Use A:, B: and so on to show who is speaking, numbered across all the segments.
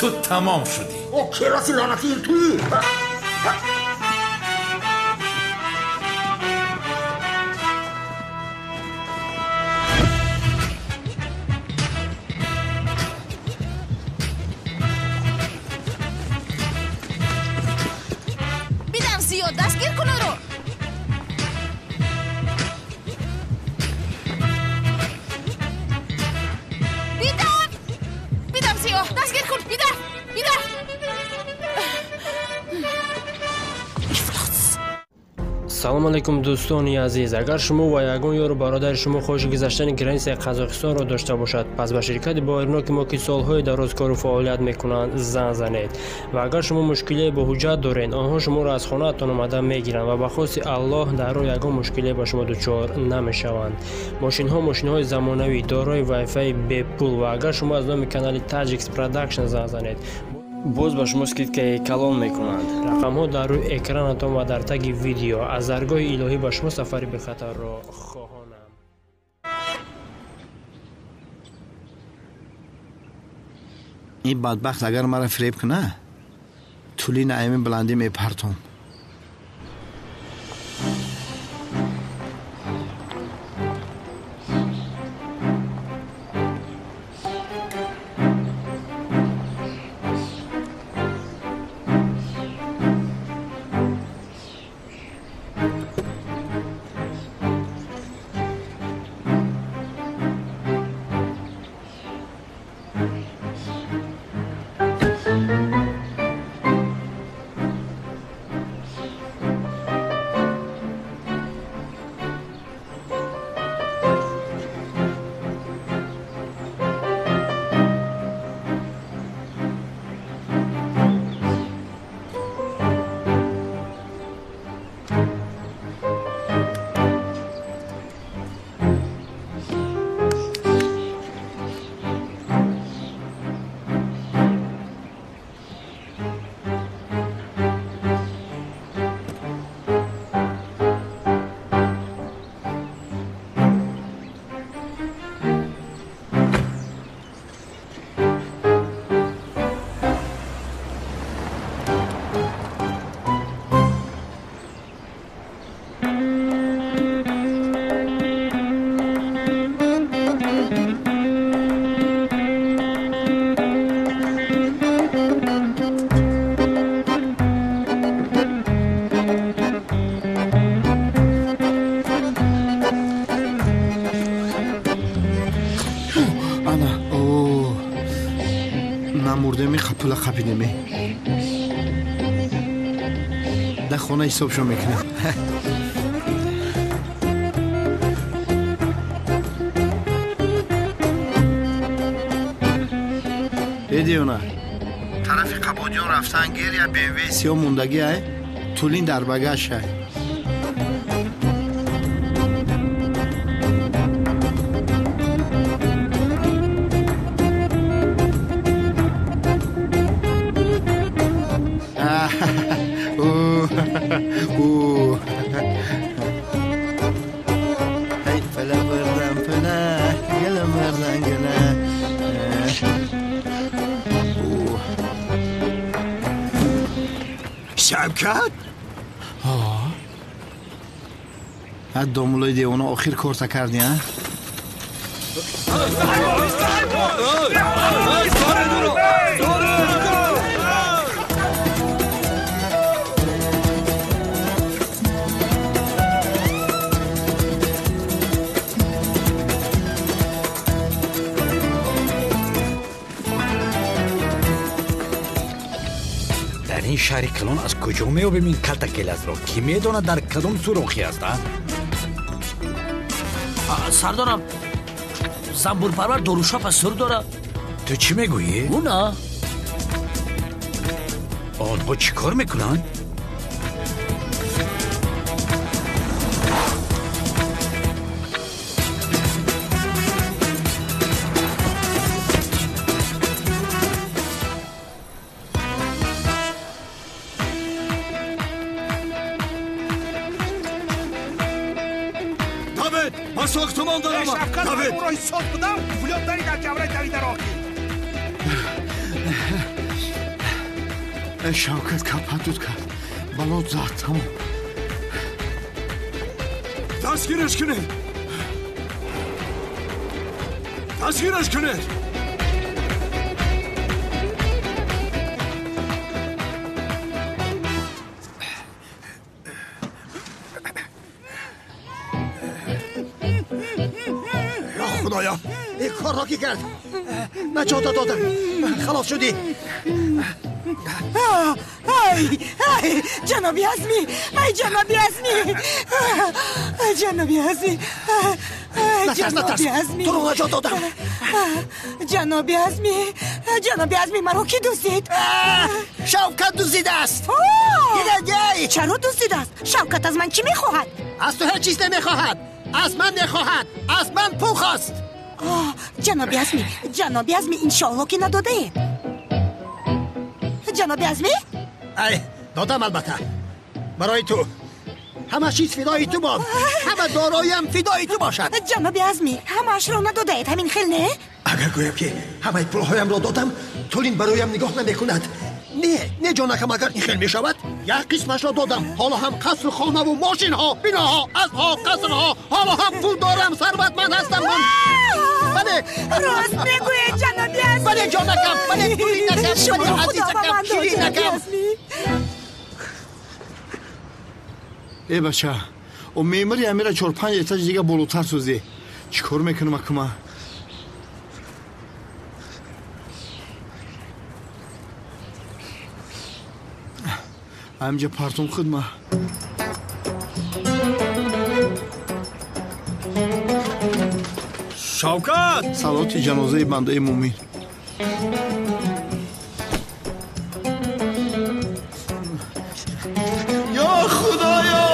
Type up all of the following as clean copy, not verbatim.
A: Ту тамом шудӣ.
B: О, кераси лаънатӣ, ин туӣ.
C: Бидам зиёд, дастгир кун ӯро. Бидам! Бидам зиёд, дастгир кун, бидам! Бидам! Ифлос!
D: Салом алейкум, дӯстони азиз. Агар шумо ва ягон ёру бародари шумо хоҳиши гузаштани границаи Қазоқистонро дошта бошад, пас ба ширкати боваринок мо, ки солҳои дароз кору фаъолият мекунанд, занг занед. Ва агар шумо мушкилие бо ҳуҷҷат доред, онҳо шуморо аз хонаатон омада мегиранд ва ба хости Аллоҳ дар роҳ ягон мушкилие ба шумо дучор намешаванд. Мошинҳо мошинҳои замонавӣ, дорои вайфаи бепул, ва агар шумо аз номи канали Таҷикс Продакшн занг занед, боз ба шумо скидкаи калон мекунанд. Рақамҳо дар рӯи экранатон ва дар таги видео. Аз даргоҳи илоҳӣ ба шумо сафари бехатарро хоҳонам.
E: Ин бадбахт агар маро фиреб куна, тӯли наими баландӣ мепартом. Ана, о, намурдеми, пула қапидеми. Дар хона ҳисобшон мекунем. Э, девона, тарафи Қабодиён рафтан гир, я БМВ сиёҳ мондагӣ ай, тӯлин дар багаж ай. У. Эй, пала бардан пала, гала бардан гала. У.
F: Шавкат?
E: А домулои девона, охир корта кардӣ, а?
F: Дар ин шаҳри калон аз куҷо меёбем ин калта келасро? Кӣ медонад, дар кадом сурохӣ аст, а?
G: Сардорам, занбурпарвар дорушапа сур дорад.
F: Ту чӣ мегӯӣ?
G: Ӯ на.
F: Онҳо чӣ кор мекунанд?
H: Давид, ман сохтумон дорам.
B: Шавкат,
H: Давид!
B: Ӯро ҳисоб будам, пулёт дари дар ҷавраи давида роҳ.
E: Шавкат капа дуд кард, балот зад, тамом.
A: Дастгираш кунед, дастгираш кунед.
B: Худоё, ин корро ки кард? Наҷота додам, халос шудӣ.
C: Ай, ай, ҷаноби Азмӣ, ай, ҷаноби Азмӣ, ҷаноби Азмӣ,
B: ҷаноби Азмӣ, туро наҷот додам.
C: Ҷаноби Азмӣ, ҷаноби Азмӣ, маро ки дуздид?
B: Шавкат дуздидааст.
C: Чаро дуздидааст? Шавкат аз ман чӣ мехоҳад?
B: Аз ту ҳеҷ чиз намехоҳад, аз ман мехоҳад, аз ман пул хост.
C: Ҷаноби Азмӣ, ҷаноби Азмӣ, иншоалло ки надодаед. Ҷаноби Азмӣ?
B: Ай, додам албатта. Барои ту. Ҳама чиз фидои ту бод. Ҳама дороям фидои ту бошад.
C: Ҷаноби Азмӣ, ҳамаашро надодаед, ҳамин хел не?
B: Агар гӯям ки ҳамаи пулҳоямро додам, Тулин бароям нигоҳ намекунад. Не, не ҷонакам, агар ин хел мешавад, як қисмашро додам. Ҳоло ҳам қасру хонаву мошинҳо, биноҳо, аспҳо, қасрҳо, ҳоло ҳам пул дорам, сарватманд ҳастам ман. Бале.
C: Рост мегӯед, ҷаноби Азмӣ.
B: Бале, ҷонакам, бале, Тулинакам, бале, азизакам, ширинакам.
E: Э бача, о меъмори амира 4-5 этаж дига болотар созӣ. Чӣ кор мекунам акума? Амҷа партум хидма.
A: Шавкат!
E: Салоти ҷанозаи бандаи мӯмин. Ё Худоё!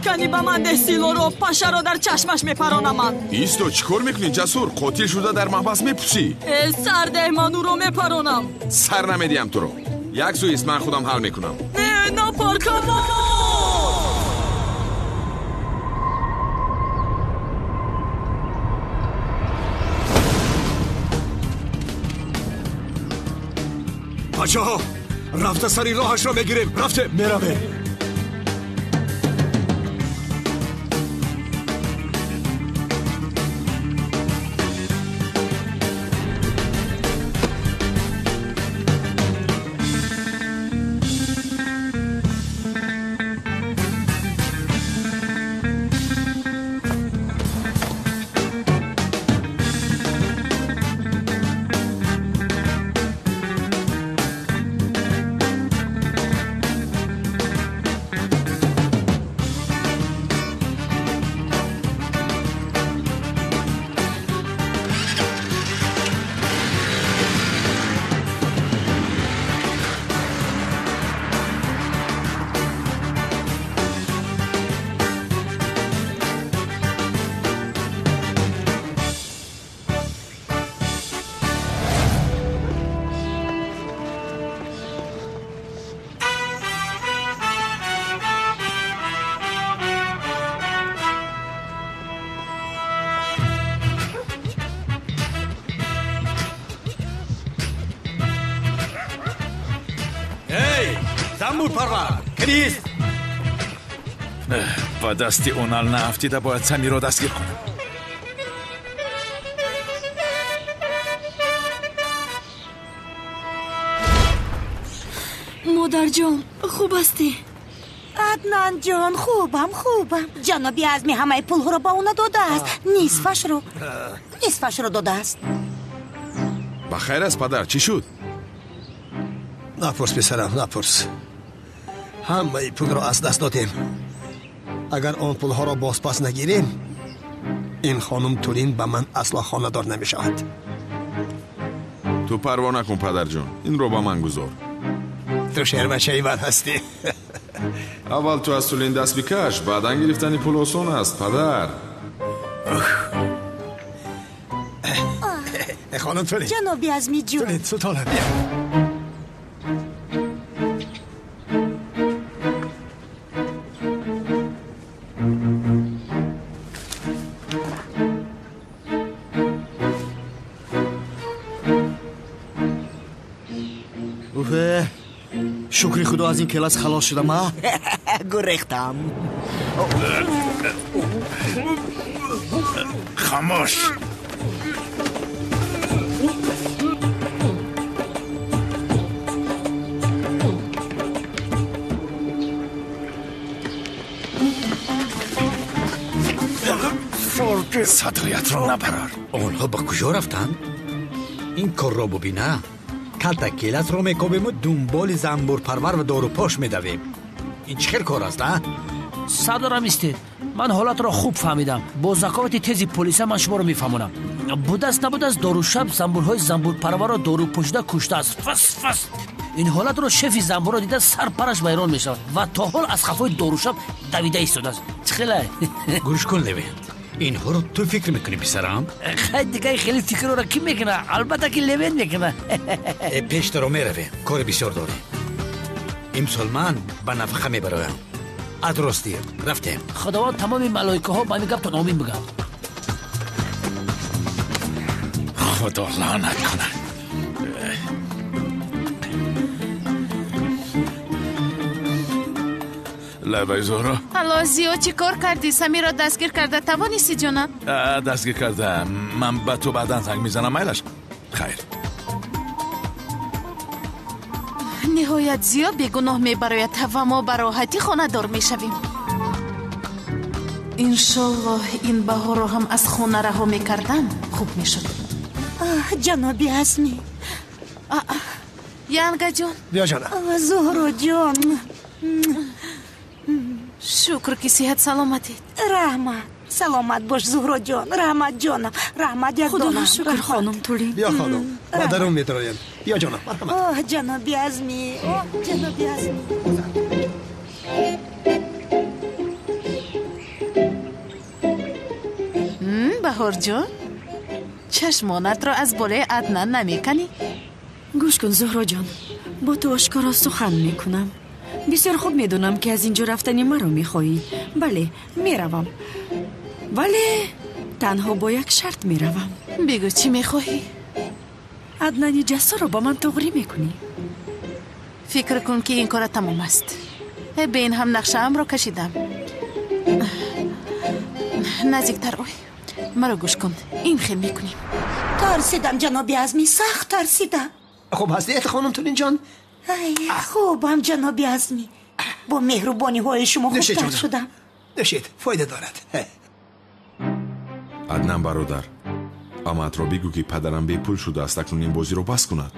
H: Кани ба ман деҳ силоро, пашаро дар чашмаш мепаронамад.
I: Исто, чӣ кор мекунӣ, Ҷасур? Қотил шуда дар маҳбас мепусӣ.
H: Э, сар деҳ, ман ӯро мепаронам.
I: Сар намедиҳам туро. Як сӯ ист, ман худам ҳал мекунам.
H: Не, напар, Камол!
A: Бачаҳо, рафта сари роҳашро мегирем. Рафте, меравем.
F: Замбурпарвар, кист?
I: Ба дасти онал наафтида бояд Самирро дастгир кунам.
H: Модарҷон, хуб ҳастӣ?
C: Аднанҷон, хубам, хубам. Ҷаноби Азмӣ ҳамаи пулҳоро ба ӯ надодааст, нисфашро, нисфашро додааст.
I: Ба хайр аст, падар, чӣ шуд?
B: Напурс, писарам, напурс. Ҳамаи пулро аз даст додем. Агар он пулҳоро бозпас нагирем, ин хонум Тулин ба ман асло хонадор намешавад.
I: Ту парво накун, падарҷон, инро ба ман гузор.
B: Ту шербачаи ман ҳастӣ.
I: Аввал ту аз Тулин даст бикаш, баъдан гирифтани пул осон аст, падар.
B: Хонум Тулин.
C: Ҷаноби Азмиҷон.
B: Тулин, султона, бия.
E: Шукри худо аз ин келас халос шудам, а?
J: Гурехтам.
F: Хомӯш. Садоятро набарор. Онҳо ба куҷо рафтанд? Ин корро бубина. Калта келасро мекобему дунболи занбурпарвар ва дорупош медавем. Ин чӣ хел кор аст, а?
G: Сардорам, истед. Ман ҳолатро хуб фаҳмидам. Бо заковати тези полиса ман шуморо мефаҳмонам. Будааст набудааст, дорушаб занбурҳои занбурпарварро дорупошида куштааст. Фас фас. Ин ҳолатро шефи занбурро дида сарпараш вайрон мешавад ва то ҳол аз хафои дорушаб давида истодааст. Чӣ хелай?
F: Гӯш кун, Левент. Инҳоро ту фикр мекунӣ, писарам?
G: Хай, дигар хеле фикрро кӣ мекунад? Албатта ки Левент мекунад.
F: Пештаро меравем, кори бисёр дорем. Имсол ман ба нафақа мебароям. Аз ростӣ рафтем.
G: Худованд тамоми малоикаҳо ба ҳамин гаптон омин бигӯянд.
F: Худо лаънат кунад.
I: Лабай, Зуҳро.
K: Алло, Зиё, чӣ кор кардӣ? Самирро дастгир карда тавонистӣ, ҷонам?
I: Дастгир карда. Ман ба ту баъдан занг мезанам, майлаш? Хайр.
K: Ниҳоят Зиё бегуноҳ мебарояд ва мо ба роҳатӣ хонадор мешавем. Иншоллоҳ, ин баҳорро ҳам аз хона раҳо мекардам, хуб мешуд.
C: Ҷаноби Азмӣ.
K: Янгаҷон.
B: Биё, ҷонам.
C: Зуҳроҷон.
K: Шукр, ки сиҳат саломатед.
C: Раҳмат. Саломат бош, Зуҳроҷон. Раҳмат, ҷонам. Раҳмат, як
H: Худоро шукр, хонум Тулин.
B: Биё, хонум. Ба дарун медароем. Биё, ҷонам. Марҳамат.
C: Оҳ, ҷаноби Азмӣ. Оҳ, ҷаноби Азмӣ.
K: Баҳорҷон, чашмонатро аз болои Аднан намеканӣ?
H: Гӯш кун, Зуҳроҷон, бо ту ошкоро сухан мекунам. Бисёр хуб медонам, ки аз ин ҷо рафтани маро мехоҳӣ. Бале, меравам. Вале танҳо бо як шарт меравам.
K: Бигӯ, чӣ мехоҳӣ?
H: Аднани Ҷасурро ба ман туғрӣ мекунӣ.
K: Фикр кун, ки ин кора тамом аст. Бе ин ҳам нақшаамро кашидам. Наздиктар ой. Маро гӯш кун. Ин хел мекунем.
C: Тарсидам, ҷаноби Азмӣ, сахт тарсидам.
B: Хуб ҳастед, хонум Тулинҷон?
C: Ай, хубам, ҷаноби Азмӣ. Бо меҳрубониҳои шумо хубтар шудам.
B: Нӯшед, фоида дорад.
I: Аднан бародар, амаатро бигӯ, ки падарам бепул шудааст, акнун ин бозиро бас кунад.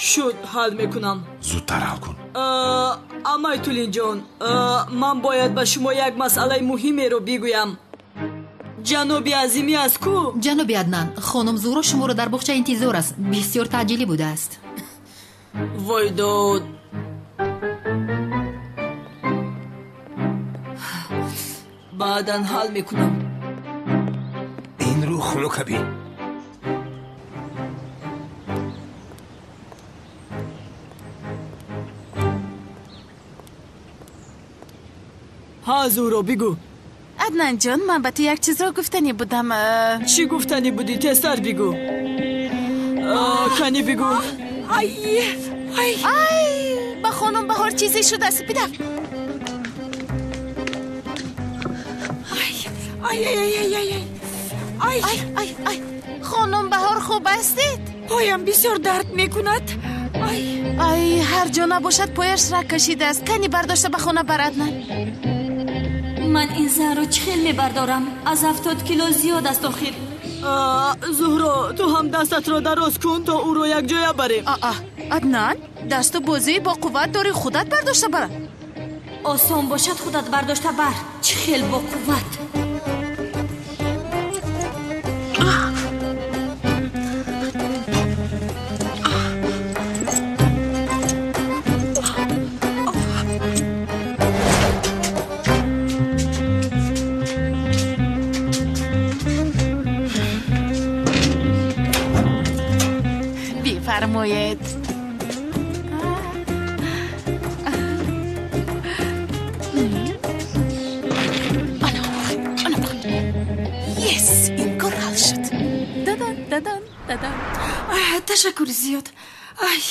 H: Шуд, ҳал мекунам.
I: Зудтар ҳал кун.
H: Амай Тулинҷон, ман бояд ба шумо як масъалаи муҳимеро бигӯям. Ҷаноби Азимӣ аз ку?
L: Ҷаноби Аднан, хонум Зуҳро шуморо дар боғча интизор аст. Бисёр таъҷилӣ будааст.
H: Вой дод. Баъдан ҳал мекунам.
B: Ин рӯ хунука бин.
H: Ҳа, Зуҳро, бигӯ.
K: Аднанҷон, ман ба ту як чизро гуфтанӣ будам.
H: Чӣ гуфтанӣ будӣ? Тезтар бигӯ. Канӣ бигӯ.
K: Ай, ай, ба хонум Баҳор чизе шудааст. Бидав.
H: Ай, ай, ай, ай, ай,
K: ай, ай, ай. Хонум Баҳор, хуб ҳастед?
H: Поям бисёр дард мекунад. Ай,
K: ай, ҳар ҷо набошад пояш раг кашидааст. Кани бардошта ба хона бар, Аднан.
M: Ман ин занро чӣ хел мебардорам? Аз 70 кило зиёд аст охир.
H: Зуҳро, ту ҳам дастатро дароз кун, то ӯро якҷоя барем.
K: Аа, Аднан, дасту бозии бо қувват дорӣ, худат бардошта бара.
M: Осон бошад, худат бардошта бар. Чӣ хел бо қувват.
K: Бифармоед. Yes, ин кор ҳал шуд. Дадан, дадан, дадан.
H: Ташаккури зиёд. Ай,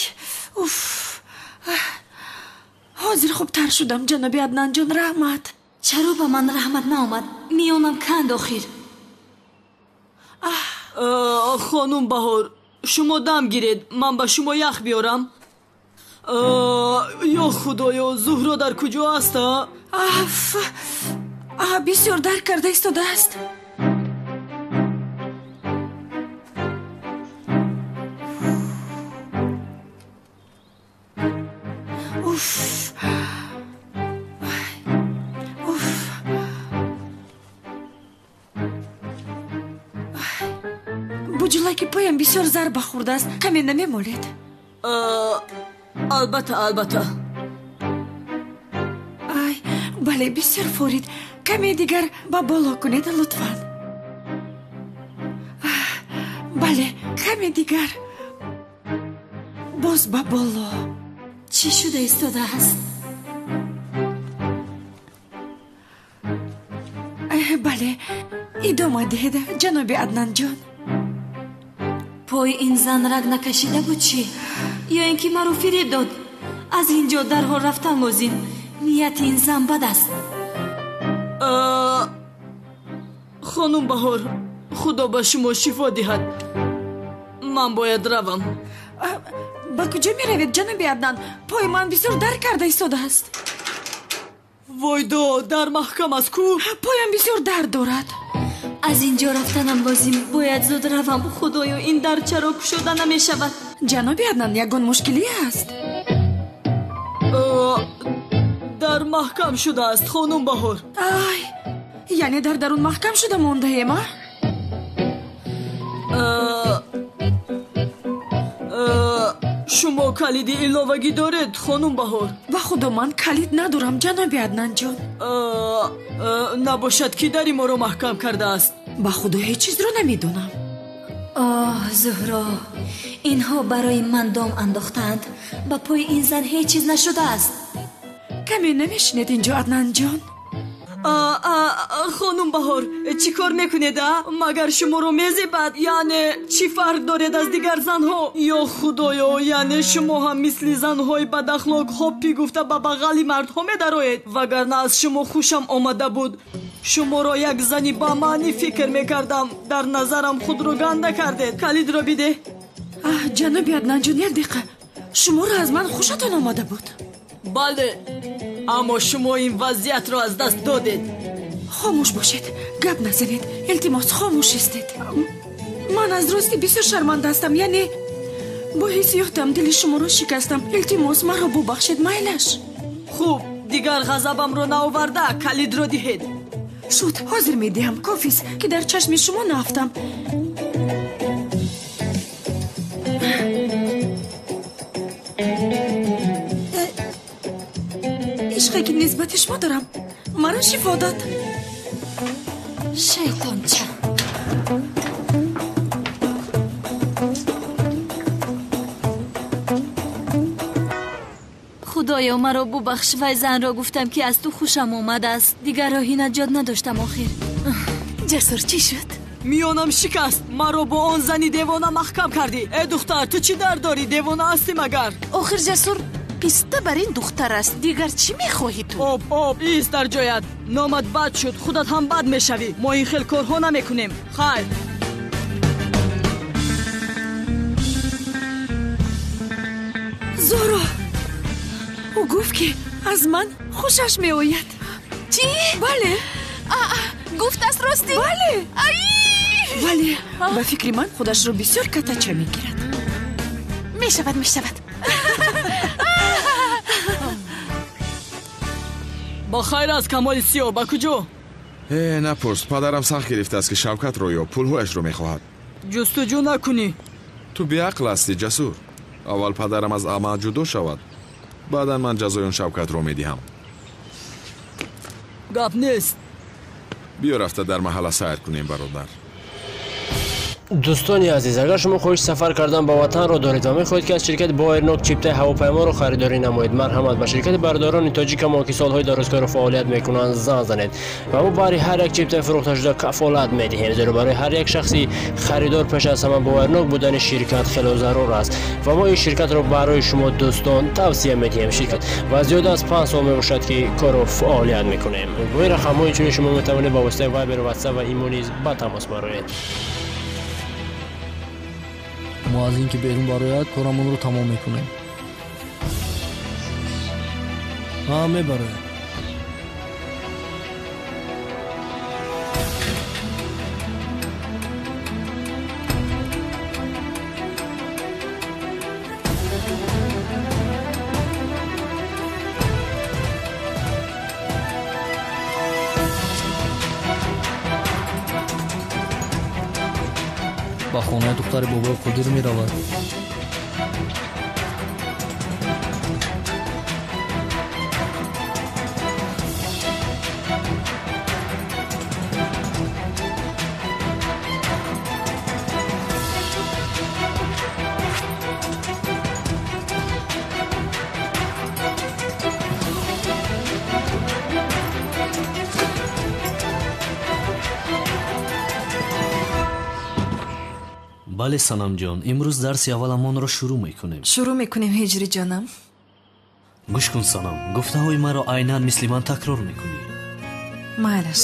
H: уф. Ҳозир хубтар шудам, ҷаноби Аднанҷон, раҳмат.
M: Чаро ба ман раҳмат наомад? Миёнам канд охир.
J: Хонум Баҳор, шумо дам гиред, ман ба шумо ях биёрам. Ё худоё, Зуҳро дар куҷо аст?
H: Аф, бисёр дард карда истодааст. Уф, уф. Буҷулаки поям бисёр зарба хӯрдааст, каме намемолед?
J: Албатта, албатта.
H: Ай, бале, бисёр форид. Каме дигар ба боло кунед, лутфан. Бале, каме дигар. Боз ба боло.
M: Чӣ шуда истодааст?
H: Бале, идома диҳед, ҷаноби Аднанҷон.
M: Пои ин зан раг накашида буд чӣ? Ё ин ки маро фиреб дод? Аз ин ҷо дарҳол рафтан лозим. Нияти ин зан бад аст.
J: Хонум Баҳор, худо ба шумо шифо диҳад. Ман бояд равам.
H: Ба куҷо меравед, ҷаноби Аднан? Пои ман бисёр дард карда истодааст.
J: Войдо, дар маҳкам аст ку?
H: Поям бисёр дард дорад.
M: Аз ин ҷо рафтанам лозим. Бояд зуд равам. Худоё, ин дар чаро кушода намешавад?
H: Ҷаноби Аднан, ягон мушкилӣ аст?
J: Дар маҳкам шудааст, хонум Баҳор.
H: Ай, яъне дар дарун маҳкам шуда мондаем, а?
J: Шумо калиди иловагӣ доред, хонум Баҳор?
H: Ба худо, ман калид надорам, ҷаноби Аднанҷон.
J: Набошад, ки дари моро маҳкам кардааст?
H: Ба худо, ҳеҷ чизро намедонам.
M: Оҳ, Зуҳро, инҳо барои ман дом андохтаанд. Ба пои ин зан ҳеҷ чиз нашудааст.
H: Каме намешинед инҷо, Аднанҷон?
J: Хонум Баҳор, чӣ кор мекунед, а? Магар шуморо мезебад? Яъне чӣ фарқ доред аз дигар занҳо? Ё худоё, яъне шумо ҳам мисли занҳои бадахлоқ ҳоппи гуфта ба бағали мардҳо медароед? Вагарна аз шумо хушам омада буд. Шуморо як зани бамаънӣ фикр мекардам. Дар назарам худро ганда кардед. Калидро бидеҳ.
H: Ҷаноби Аднанҷон, як дақиқа. Шуморо аз ман хушатон омада буд?
J: Бале, аммо шумо ин вазъиятро аз даст додед.
H: Хомӯш бошед, гап назанед. Илтимос, хомӯш истед. Ман аз рости бисёр шарманда ҳастам. Яъне бо ҳиссиётам дили шуморо шикастам. Илтимос, маро бубахшед, майлаш.
J: Хуб, дигар ғазабамро наоварда, калидро диҳед.
H: Шуд, ҳозир медиҳам. Кофист, ки дар чашми шумо наафтам. Ишқе ки нисбати шумо дорам, маро шифо дод.
M: Шайтонча. Худоё, маро бубахш. Вай занро гуфтам, ки аз ту хушам омадааст. Дигар роҳи наҷот надоштам охир.
K: Ҷасур, чӣ шуд?
J: Миёнам шикаст. Маро бо он зани девона маҳкам кардӣ. Э духтар, ту чӣ дард дорӣ? Девона ҳастӣ магар?
K: Охир Ҷасур, писта бар ин духтар аст. Дигар чӣ мехоҳӣ ту?
J: Об, об, ист дар ҷоят. Номат бад шуд, худат ҳам бад мешавӣ. Мо ин хел корҳо намекунем. Хайр.
H: Зуҳро, ӯ гуфт, ки аз ман хушаш меояд.
K: Чӣ?
H: Бале.
K: Гуфтааст ростӣ?
H: Бале. Бале, ба фикри ман худашро бисёр катача мегирад.
K: Мешавад, мешавад.
J: Ба хайр аст, Камоли Сиёҳ, ба куҷо?
I: Э, напурс, падарам сахт гирифтааст, ки Шавкатро ё пулҳояшро мехоҳад.
J: Ҷустуҷӯ накунӣ.
I: Ту беақл ҳастӣ, Ҷасур. Аввал падарам аз амал ҷудо шавад, баъдан ман ҷазои он Шавкатро медиҳам.
J: Гап нест.
I: Биё рафта дар маҳалла сайр кунем, бародар.
D: Дӯстони азиз, агар шумо хоҳиши сафар кардан ба ватанро доред ва мехоҳед, ки аз ширкати Боэрнок чиптаи ҳавопайморо харидорӣ намоед, марҳамат ба ширкати бародарони тоҷикамо, ки солҳои дароз кору фаъолият мекунанд, занг занед ва мо баҳри ҳар як чиптаи фурӯхташуда кафолат медиҳем, зеро барои ҳар як шахси харидор пеш аз ҳама боварнок будани ширкат хело зарур аст ва мо ин ширкатро барои шумо дӯстон тавсия медиҳем. Ширкат ва зиёда аз 5 сол мебошад, ки кору фаъолият мекунем. Бо ин рақамҳо инчунин шумо метавонед ба воситаи Вайбер, Ватсап ва Имо низ ба тамос бароед.
N: Мо аз ин ки берун барояд, корамонро тамом мекунем. Ҳа, мебарояд. Ба хонаи духтари бобои Қодир меравад.
O: Бале, Санамҷон, имрӯз дарси авваламонро шурӯъ мекунем.
P: Шурӯъ мекунем, Ҳиҷриҷонам.
O: Гӯш кун, Санам, гуфтаҳои маро айнан мисли ман такрор мекунӣ.
P: Майлаш.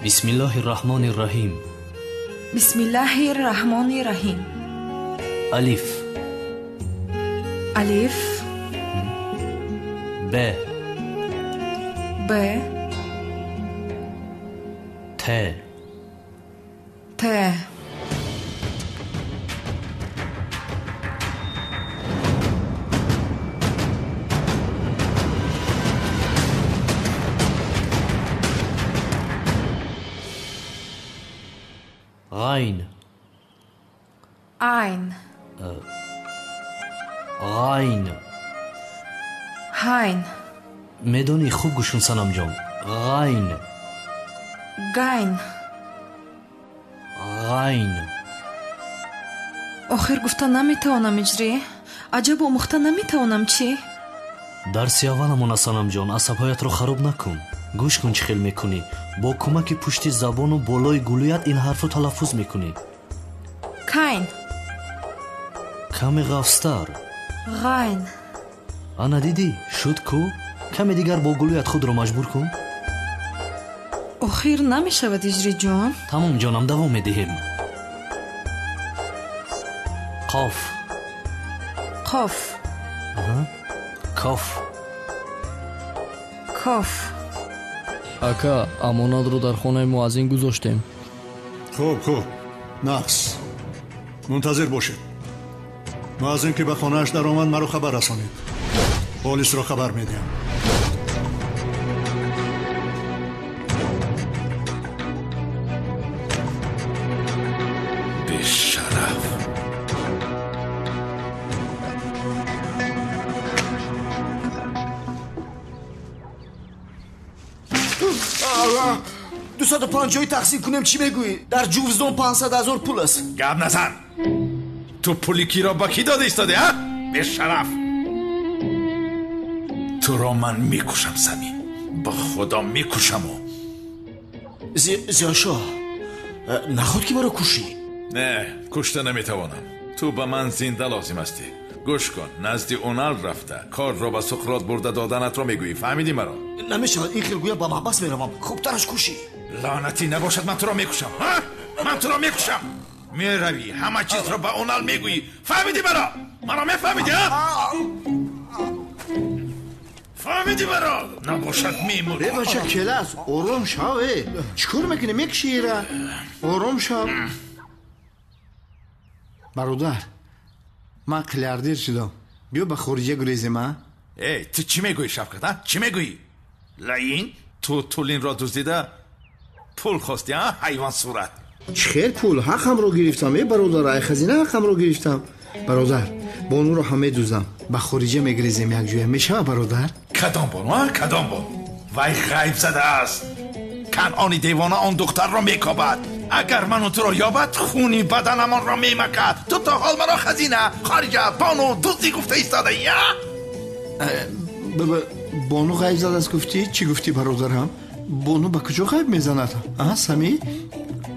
O: Бисмиллоҳи раҳмони раҳим.
P: Бисмиллоҳи раҳмони раҳим.
O: Алиф.
P: Алиф.
O: Б.
P: Б.
O: Т.
P: Т.
O: Ғайн.
P: Айн.
O: Ғайн.
P: Ҳайн.
O: Медонӣ, хуб гӯш кун, Санамҷон. Ғайн.
P: Гайн.
O: Ғайн.
P: Охир гуфта наметавонам, Иҷрӣ. Аҷаб омӯхта наметавонам, чӣ?
O: Дарси авваламона, Санамҷон, асабҳоятро хароб накун. Гӯш кун, чӣ хел мекунӣ. Бо кӯмаки пушти забону болои гулӯят ин ҳарфро талаффуз мекунӣ.
P: Кайн.
O: Каме ғафзтар.
P: Ғайн.
O: Ана дидӣ, шуд ку? Каме дигар бо гулӯят худро маҷбур кун.
P: Охир намешавад, Иҷриҷон.
O: Тамом, ҷонам, давом медиҳем. Қоф.
P: Қоф.
O: Коф.
P: Коф.
N: Ака, амонатро дар хонаи муаззин гузоштем.
A: Хуб, хуб, нақс. Мунтазир бошед. Муаззин ки ба хонааш даромад, маро хабар расонед. Полисро хабар медиҳам.
Q: Бешараф.
R: Дусаду панҷоҳи тақсим кунем, чӣ мегӯӣ? Дар ҷувздон 500 000 пул аст.
Q: Гап назан. Ту пули киро ба кӣ дода истоди, а? Бешараф. Туро ман мекушам, Самим. Ба худо мекушаму.
R: Зиёшоҳ, наход ки маро кушӣ?
Q: Не, кушта наметавонам. Ту ба ман зинда лозим ҳастӣ. Гӯш кун, назди Унал рафта корро ба Суқрот бурда доданатро мегӯӣ. Фаҳмидӣ маро?
R: Намешавад, ин хел гӯя ба маҳбас меравам. Хубтараш кушӣ.
Q: Лаънатӣ набошад, ман туро мекушам. Ман туро мекушам. Меравӣ, ҳама чизро ба Унал мегӯӣ. Фаҳмидӣ маро? Маро мефаҳмидӣ, а? Фаҳмидӣ маро? Набошад, мемурӣ.
E: Э, бача, келас, ором шав, э. Чӣ кор мекунӣ? Мекушӣ ира. Ором шав. Бародар, ман миллиардер шудам. Биё ба хориҷа гурезем, а?
Q: Эй, ту чӣ мегӯӣ, Шавкат, а? Чӣ мегӯӣ? Лаин, ту Тулинро дуздида пул хостӣ, а? Ҳайвон сурат.
E: Чӣ хел пул? Ҳаққамро гирифтам, э, бародар, ай хазина ҳаққамро гирифтам. Бародар, бонуро ҳам медуздам. Ба хориҷа мегирезем якҷоя. Мешава, бародар?
Q: Кадом бону, а? Кадом бону? Вай ғайб задааст. Канъони девона он духтарро мекобад. Агар ману туро ёбад, хуни баданамонро мемакад. Ту то ҳол маро хазина, хориҷа, бону, дуздӣ гуфта истодаӣ, а?
E: Бону ғайб задааст гуфтӣ? Чӣ гуфтӣ, бародарам? Бону ба куҷо ғайб мезанад? А, Самӣ?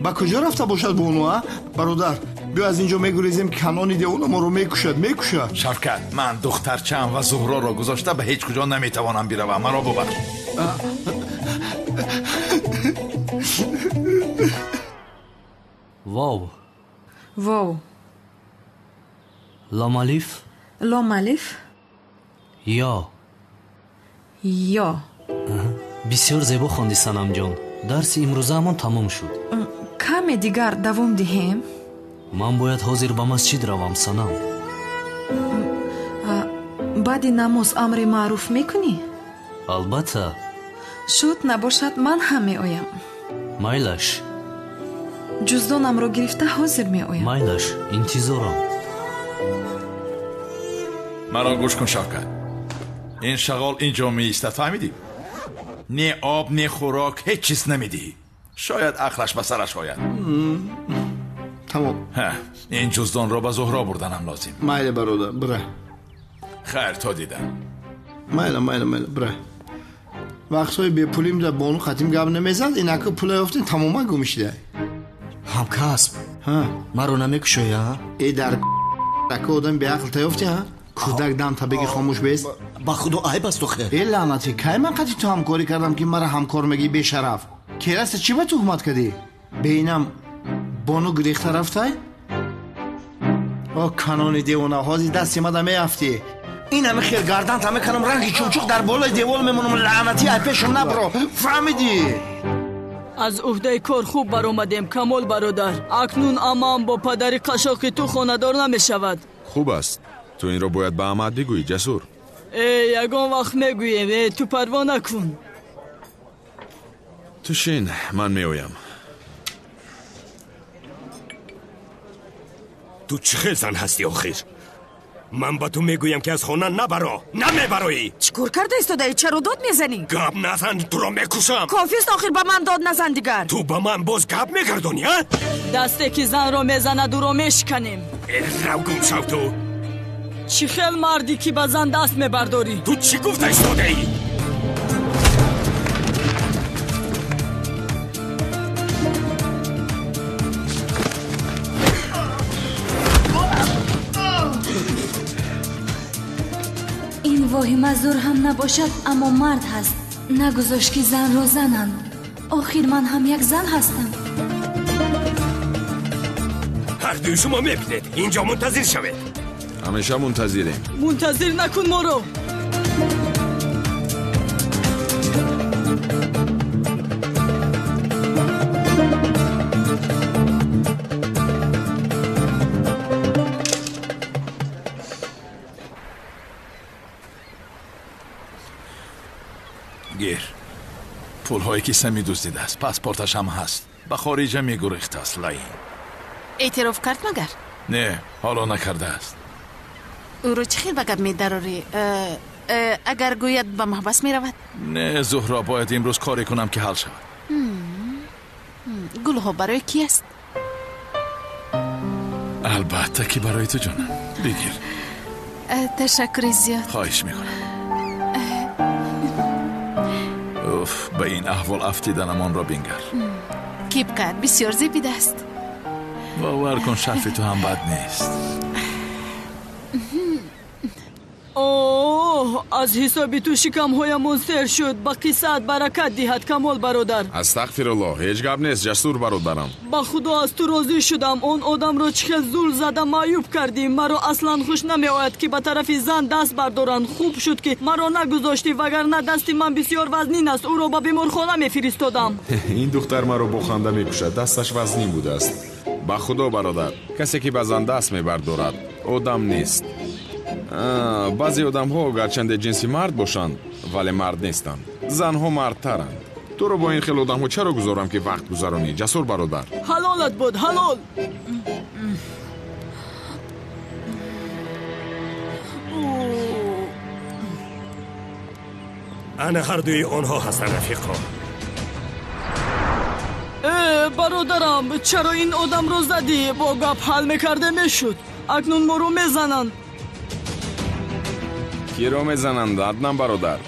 E: Ба куҷо рафта бошад бону, а? Бародар, биё аз инҷо мегурезем, канони девона моро мекушад, мекушад.
Q: Шавкат, ман духтарчаам ва Зуҳроро гузошта ба ҳеҷ куҷо наметавонам биравам. Маро бубахш.
O: Вов.
P: Вов.
O: Лом алиф.
P: Лом алиф.
O: Ё.
P: Ё.
O: Бисёр зебо хонди, Санамҷон. Дарси имрӯзаамон тамом шуд.
P: Каме дигар давом диҳем?
O: Ман бояд ҳозир ба масҷид равам, Санам.
P: Баъди намоз амри маъруф мекунӣ?
O: Албатта.
P: Шуд, набошад, ман ҳам меоям.
O: Майлаш.
P: Ҷуздонамро гирифта ҳозир меоям.
O: Майлаш, интизорам.
Q: Маро гӯш кун, Шавкат. Ин шағол ин ҷо меистад, фаҳмидӣ? Не об, не хӯрок, ҳеҷ чиз намедиҳӣ. Шояд ақлаш ба сараш ояд.
E: Тамом.
Q: Ин ҷуздонро ба Зуҳро бурданам лозим.
E: Майли, бародар, бира.
Q: Хайр, то дидам.
E: Майла, майла, майла, бира. Вақтҳои бепулим дар бону қатим гап намезад, инака пула ёфтем, тамоман гум шуда.
R: Ҳамкасб, маро намекушоӣ, а?
E: Э, дар ака одам беақл та ёфтӣ, а? Кӯдак дам та беги хомӯш бест.
R: Ба худо айб аст охир.
E: Э, лаънатӣ, кай ман қати ту ҳамкорӣ кардам, ки мара ҳамкор мегӣ, бешараф? Кераста чӣ ба туҳмат кардӣ? Бeinам бону гирехта рафтай? О, канони девона, ҳозир дасти мада меафтӣ. Ин ҳами хел гардан та мекунам, ранги чумчуқ дар болои девол мемонам, лаънатӣ, ай пешам набро. Фаҳмидӣ?
J: Аз уҳдаи кор хуб баромадем, Камол бародар. Акнун амаам бо падари қашоқи ту хонадор намешавад.
I: Хуб аст. Ту инро бояд ба амаат бигӯӣ, Ҷасур.
J: Э, ягон вақт мегӯем. Э, ту парво накун.
I: Ту шин, ман меоям.
S: Ту чӣ хел зан ҳастӣ охир? Ман ба ту мегӯям, ки аз хона набаро, намебароӣ.
H: Чӣ кор карда истодаӣ? Чаро дод мезанӣ?
S: Гап назан, туро мекушам.
H: Кофист охир, ба ман дод назан дигар.
S: Ту ба ман боз гап мегардонӣ, а?
J: Дасте ки занро мезанад, ӯро мешиканем.
S: Э, рав гум шав ту.
J: Чӣ хел мардӣ, ки ба зан даст мебардорӣ?
S: Ту чӣ гуфта истодаӣ?
M: Ин воҳима зур ҳам набошад, аммо мард ҳаст. Нагузошт, ки занро зананд. Охир ман ҳам як зан ҳастам.
S: Ҳардуи шумо мебинед, инҷо мунтазир шавед.
I: Ҳамеша мунтазирем.
J: Мунтазир накун моро.
Q: Гир. Пулҳое ки Сами дуздидааст, паспорташ ҳам ҳаст. Ба хориҷа мегурехтааст, лаин.
K: Эътироф кард магар?
Q: Не, ҳоло накардааст.
K: Ӯро чӣ хел ба гап медарорӣ? Агар гӯяд, ба маҳбас меравад?
Q: Не, Зуҳро, бояд имрӯз коре кунам, ки ҳал шавад.
K: Гулҳо барои кӣ аст?
Q: Албатта, ки барои ту, ҷонам. Бигир.
K: Ташаккури зиёд.
Q: Хоҳиш мекунам. Уф, ба ин аҳвол афтиданамонро бингар.
K: Кипкат бисёр зебидааст.
Q: Бовар кун, шарфи ту ҳам бад нест.
J: Оҳ, аз ҳисоби ту шикамҳоямон сер шуд. Ба қиссаат баракат диҳад, Камол бародар.
I: Астағфируллоҳ, ҳеҷ гап нест, Ҷасур бародарам.
J: Ба худо, аз ту розӣ шудам. Он одамро чӣ хел зур зада маъюб кардӣ. Маро аслан хуш намеояд, ки ба тарафи зан даст бардоранд. Хуб шуд, ки маро нагузоштӣ, вагарна дасти ман бисёр вазнин аст, ӯро ба беморхона мефиристодам.
I: Ин духтар маро бо ханда мекушад, дасташ вазнин будааст. Ба худо, бародар, касе ки ба зан даст мебардорад, одам нест. Баъзе одамҳо гарчанде ҷинси мард бошанд, вале мард нестанд. Занҳо мардтаранд. Туро бо ин хел одамҳо чаро гузорам, ки вақт гузаронӣ, Ҷасур бародар?
J: Ҳалолат буд, ҳалол.
S: Ана ҳардуи онҳо ҳастанд, рафиқо.
J: Бародарам, чаро ин одамро задӣ? Бо гап ҳал мекарда мешуд. Акнун моро мезананд.
I: Киро мезананд, Аднан бародар?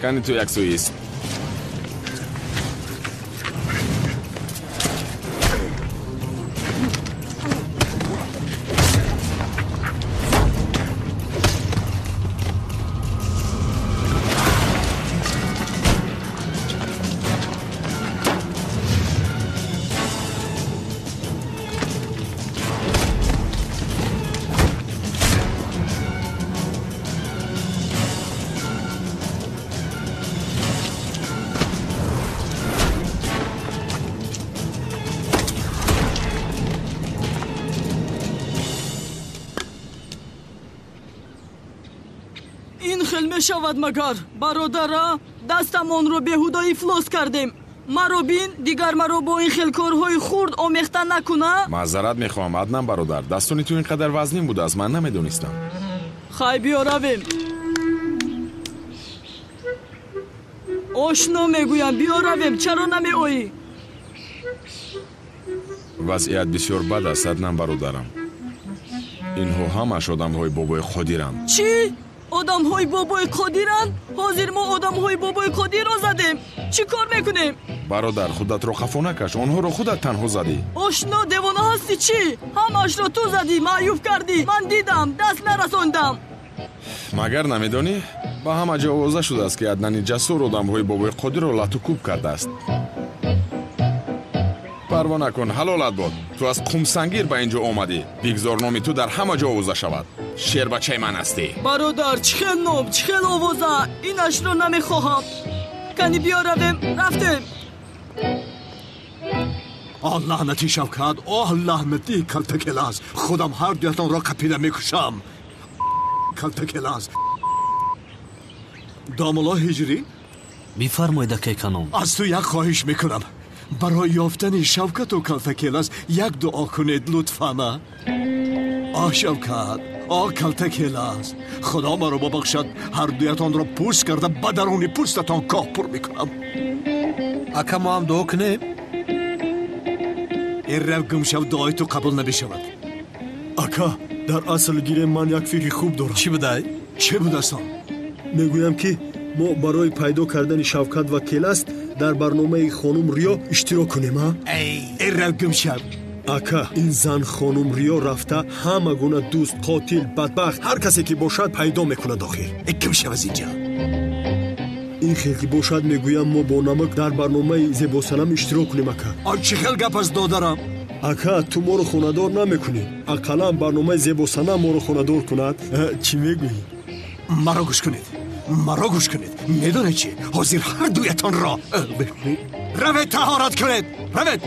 I: Кани ту яксӯист.
J: Мешавад магар, бародара, дастамонро беҳуда ифлос кардем. Маро бин, дигар маро бо ин хел корҳои хурд омехта накуна.
I: Маъзарат мехоҳам, Аднан бародар, дастони ту ин қадар вазнин будааст, ман намедонистам.
J: Хай, биё равем. Ошно мегӯям, биё равем, чаро намеоӣ?
I: Вазъият бисёр бад аст, Аднан бародарам. Инҳо ҳамаш одамҳои бобои Қодиранд.
J: Чӣ? Одамҳои бобои Қодиранд? Ҳозир мо одамҳои бобои Қодирро задем. Чӣ кор мекунем?
I: Бародар, худатро хафо накаш, онҳоро худат танҳо задӣ.
J: Ошно, девона ҳастӣ чӣ? Ҳамашро ту задӣ, маъюб кардӣ. Ман дидам, даст нарасондам.
I: Магар намедонӣ? Ба ҳама ҷо овоза шудааст, ки Аднани ҷасур одамҳои бобои Қодирро лату кӯб кардааст. Парво накун, ҳалолат бод. Ту аз Қумсангир ба ин ҷо омадӣ. Бигзор номи ту дар ҳама ҷо овоза шавад. Шербачаи ман ҳастӣ.
J: Бародар, чӣ хел ном, чӣ хел овоза? Инашро намехоҳам. Кани биё равем, рафтем.
B: Оҳ, лаънати Шавкат, оҳ, лаънати Калтакелас. Худам ҳар дуятонро қапида мекушам. Калтакелас. Домулло Ҳиҷрӣ?
O: Бифармоед, акай Канон.
B: Аз ту як хоҳиш мекунам. Барои ёфтани Шавкату Калтакелас як дуо кунед, лутфан. Оҳ, Шавкат, оҳ, Калтакелас, Худо маро бибахшад, ҳар дуятонро пӯст карда ба даруни пӯстатон коҳ пур мекунам.
R: Ака, мо ҳам дуо кунем?
B: Ин рав гум шав, дуои ту қабул намешавад.
T: Ака, дар асл гирем, ман як фикри хуб дорам.
R: Чӣ будай?
B: Чӣ будаст он?
T: Мегӯям, ки мо барои пайдо кардани Шавкат ва Келаст дар барномаи хонум Риё иштирок кунем, а?
B: Ин рав гум шав.
T: Ака, ин зан хонум Риё рафта ҳама гуна дӯст, қотил, бадбахт, ҳар касе ки бошад, пайдо мекунад охир.
B: Гум шав аз инҷо.
T: Ин хел ки бошад, мегӯям, мо бо намак дар барномаи Зебосанам иштирок кунем, ака.
B: Он чӣ хел гап аст, додарам?
T: Ака, ту моро хонадор намекунӣ. Ақаллан барномаи Зебосанам моро хонадор кунад. Чӣ мегӯӣ?
B: Маро гӯш кунед, маро гӯш кунед. Медонед чӣ? Ҳозир ҳар дуятонро равед, таҳорат кунед, равед.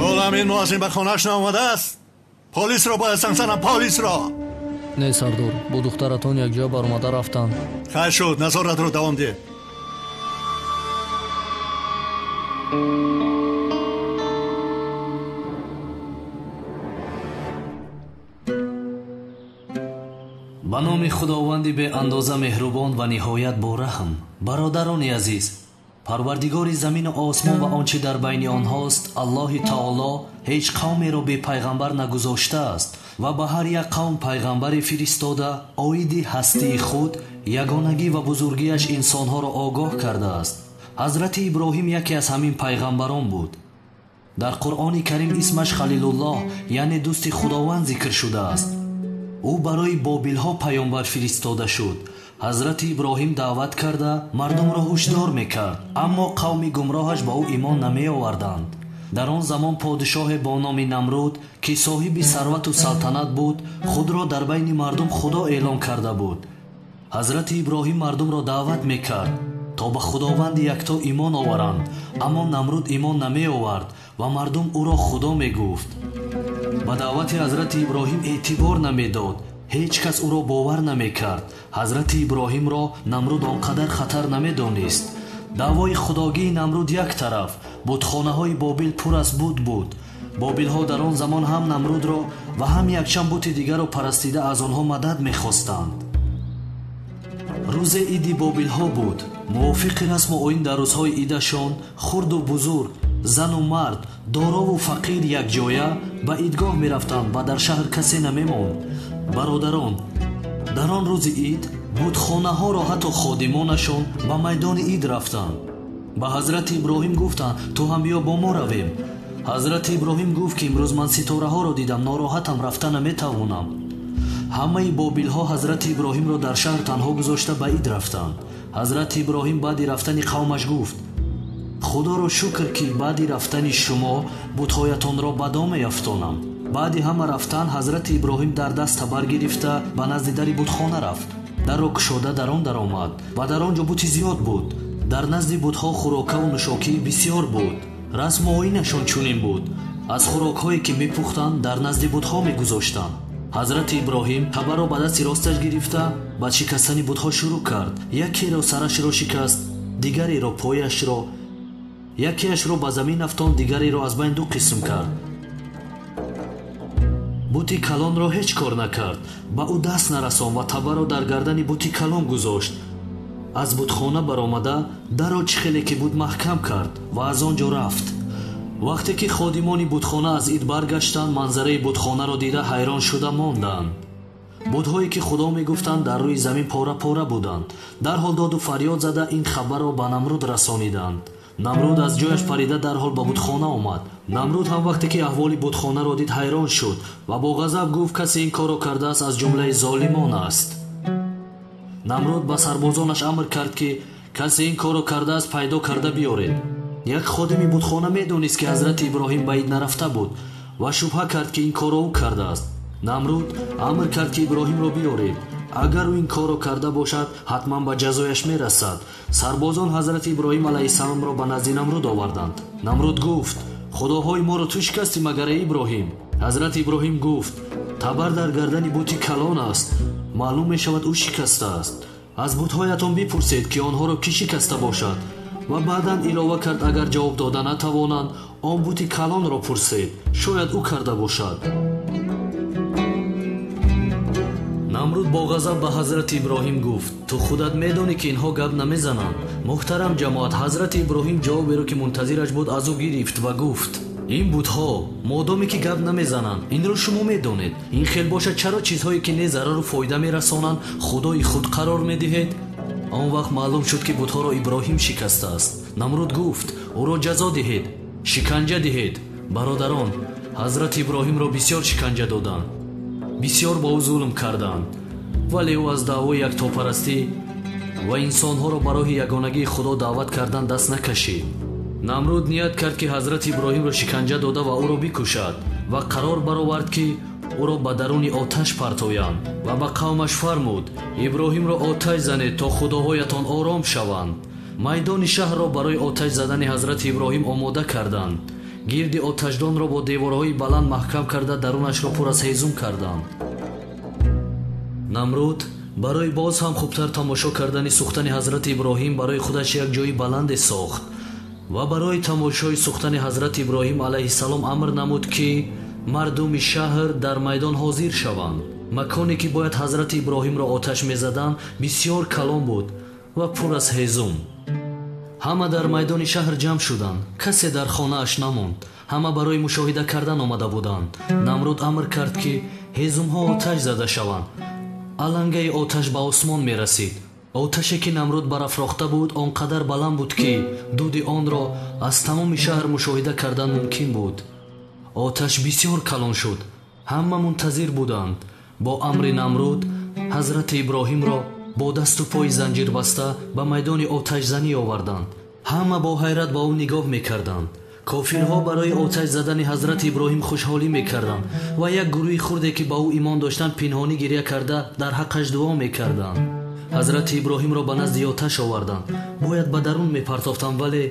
B: Ҳолам ин муаззин ба хонааш наомадааст. Полисро бояд занг занам, полисро.
N: Не, сардор, бо духтаратон якҷоя баромада рафтанд.
A: Хайр шуд, назоратро давом деҳ.
O: Ба номи Худованди беандоза меҳрубон ва ниҳоят бораҳм. Бародарони азиз, Парвардигори замину осмон ва он чӣ дар байни онҳост, Аллоҳи таоло ҳеҷ қавмеро бепайғамбар нагузоштааст ва ба ҳар як қавм пайғамбаре фиристода, оиди ҳастии худ, ягонагӣ ва бузургиаш инсонҳоро огоҳ кардааст. Ҳазрати Иброҳим яке аз ҳамин пайғамбарон буд. Дар Қуръони Карим исмаш Халилуллоҳ, яъне дӯсти Худованд зикр шудааст. Ӯ барои бобилҳо паёмбар фиристода шуд. Ҳазрати Иброҳим даъват карда мардумро ҳушдор мекард, аммо қавми гумроҳаш ба ӯ имон намеоварданд. Дар он замон подишоҳе бо номи Намруд, ки соҳиби сарвату салтанат буд, худро дар байни мардум худо эълон карда буд. Ҳазрати Иброҳим мардумро даъват мекард, то ба Худованди якто имон оваранд, аммо Намруд имон намеовард ва мардум ӯро худо мегуфт. Ба даъвати ҳазрати Иброҳим эътибор намедод, ҳеҷ кас ӯро бовар намекард. Ҳазрати Иброҳимро Намруд он қадар хатар намедонист. Даъвои худогии Намруд як тараф, будхонаҳои Бобил пур аз буд буд. Бобилҳо дар он замон ҳам Намрудро ва ҳам якчанд бути дигарро парастида аз онҳо мадад мехостанд. Рӯзе иди бобилҳо буд. Мувофиқи расму оин дар рӯзҳои идашон хурду бузург, зану мард, дорову фақир якҷоя ба идгоҳ мерафтанд ва дар шаҳр касе намемонд. Бародарон, дар он рӯзи ид бутхонаҳоро ҳатто ходимонашон ба майдони ид рафтанд. Ба ҳазрати Иброҳим гуфтанд: ту ҳам биё бо мо равем. Ҳазрати Иброҳим гуфт, ки имрӯз ман ситораҳоро дидам, нороҳатам, рафта наметавонам. Ҳамаи бобилҳо ҳазрати Иброҳимро дар шаҳр танҳо гузошта ба ид рафтанд. Ҳазрати Иброҳим баъди рафтани қавмаш гуфт: худоро шукр, ки баъди рафтани шумо бутҳоятонро ба дом меафтонам. Баъди ҳама рафтан ҳазрати Иброҳим дар даст табар гирифта ба назди дари бутхона рафт. Дарро кушода дар он даромад ва дар он ҷо бути зиёд буд. Дар назди бутҳо хӯрокаву нӯшокӣ бисёр буд. Расму оинашон чунин буд: аз хӯрокҳое ки мепухтанд дар назди бутҳо мегузоштанд. Ҳазрати Иброҳим табарро ба дасти росташ гирифта ба шикастани бутҳо шурӯъ кард. Якеро сарашро шикаст, дигареро пояшро, якеашро ба замин афтонд, дигареро аз байн ду қисм кард. Бути калонро ҳеҷ кор накард, ба ӯ даст нарасон ва табарро дар гардани бути калон гузошт. Аз бутхона баромада дарро чӣ хеле ки буд маҳкам кард ва аз он ҷо рафт. Вақте ки ходимони бутхона аз ид баргаштанд, манзараи бутхонаро дида ҳайрон шуда монданд. Бутҳое ки худо мегуфтанд дар рӯи замин пора-пора буданд. Дарҳол доду фарёд зада ин хабарро ба Намруд расониданд. Намруд аз ҷояш парида дарҳол ба бутхона омад. Намруд ҳам вақте ки аҳволи бутхонаро дид ҳайрон шуд ва бо ғазаб гуфт: касе ин корро кардааст аз ҷумлаи золимон аст. Намруд ба сарбозонаш амр кард, ки касе ин корро кардааст пайдо карда биёред. Як ходими бутхона медонист, ки ҳазрати Иброҳим ба ид нарафта буд ва шубҳа кард, ки ин корро ӯ кардааст. Намруд амр кард, ки Иброҳимро биёред. Агар ӯ ин корро карда бошад, ҳатман ба ҷазояш мерасад. Сарбозон ҳазрати Иброҳим алайҳиссаломро ба назди Намруд оварданд. Намруд гуфт: худоҳои моро ту шикастӣ магар, эй Иброҳим? Ҳазрати Иброҳим гуфт: табар дар гардани бути калон аст, маълум мешавад ӯ шикастааст. Аз бутҳоятон бипурсед, ки онҳоро кӣ шикаста бошад. Ва баъдан илова кард: агар ҷавоб дода натавонанд, он бути калонро пурсед, шояд ӯ карда бошад. Намруд бо ғазаб ба ҳазрати Иброҳим гуфт: ту худат медонӣ, ки инҳо гап намезананд. Муҳтарам ҷамоат, ҳазрати Иброҳим ҷавоберо, ки мунтазираш буд, аз ӯ гирифт ва гуфт: ин бутҳо модоме ки гап намезананд, инро шумо медонед. Ин хел бошад, чаро чизҳое ки не зарару фоида мерасонанд, худои худ қарор медиҳед? Он вақт маълум шуд, ки бутҳоро Иброҳим шикастааст. Намруд гуфт: ӯро ҷазо диҳед, шиканҷа диҳед. Бародарон, ҳазрати Иброҳимро бисёр шиканҷа доданд, бисёр ба ӯ зулм карданд, вале ӯ аз даъвои яктопарастӣ ва инсонҳоро ба роҳи ягонагии Худо даъват кардан даст накашид. Намруд ният кард, ки ҳазрати Иброҳимро шиканҷа дода ва ӯро бикушад ва қарор баровард, ки ӯро ба даруни оташ партоянд ва ба қавмаш фармуд: Иброҳимро оташ занед, то худоҳоятон ором шаванд. Майдони шаҳрро барои оташ задани ҳазрати Иброҳим омода карданд. Гирди оташдонро бо деворҳои баланд маҳкам карда дарунашро пур аз ҳезум карданд. Намруд барои боз ҳам хубтар тамошо кардани сӯхтани ҳазрати Иброҳим барои худаш як ҷои баланде сохт ва барои тамошои сӯхтани ҳазрати Иброҳим алайҳиссалом амр намуд, ки мардуми шаҳр дар майдон ҳозир шаванд. Маконе ки бояд ҳазрати Иброҳимро оташ мезаданд бисёр калон буд ва пур аз ҳезум. Ҳама дар майдони шаҳр ҷамъ шуданд, касе дар хонааш намонд. Ҳама барои мушоҳида кардан омада буданд. Намруд амр кард, ки ҳезумҳо оташ зада шаванд. Алангаи оташ ба осмон мерасид. Оташе ки Намруд барафрохта буд он қадар баланд буд, ки дуди онро аз тамоми шаҳр мушоҳида кардан мумкин буд. Оташ бисёр калон шуд. Ҳама мунтазир буданд. Бо амри Намруд ҳазрати Иброҳимро бо дасту пои занҷирбаста ба майдони оташзанӣ оварданд. Ҳама бо ҳайрат ба ӯ нигоҳ мекарданд. Кофирҳо барои оташ задани ҳазрати Иброҳим хушҳолӣ мекарданд ва як гурӯҳи хурде, ки ба ӯ имон доштанд, пинҳонӣ гиря карда дар ҳаққаш дуо мекарданд. Ҳазрати Иброҳимро ба назди оташ оварданд. Бояд ба дарун мепартофтанд, вале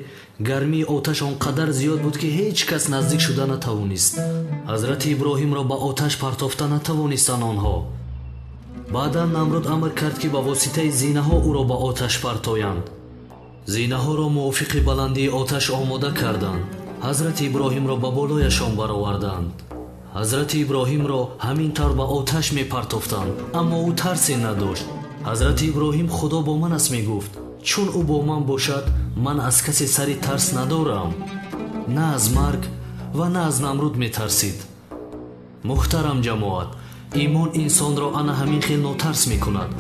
O: гармии оташ он қадар зиёд буд, ки ҳеҷ кас наздик шуда натавонист. Ҳазрати Иброҳимро ба оташ партофта натавонистанд онҳо. Баъдан Намруд амр кард, ки ба воситаи зинаҳо ӯро ба оташ партоянд. Зинаҳоро мувофиқи баландии оташ омода карданд. Ҳазрати Иброҳимро ба болояшон бароварданд. Ҳазрати Иброҳимро ҳамин тавр ба оташ мепартофтанд, аммо ӯ тарсе надошт. Ҳазрати Иброҳим Худо бо ман аст мегуфт. Чун ӯ бо ман бошад, ман аз касе сари тарс надорам. На аз марг ва на аз Намруд метарсид. Муҳтарам ҷамоат, имон инсонро ана ҳамин хел нотарс мекунад.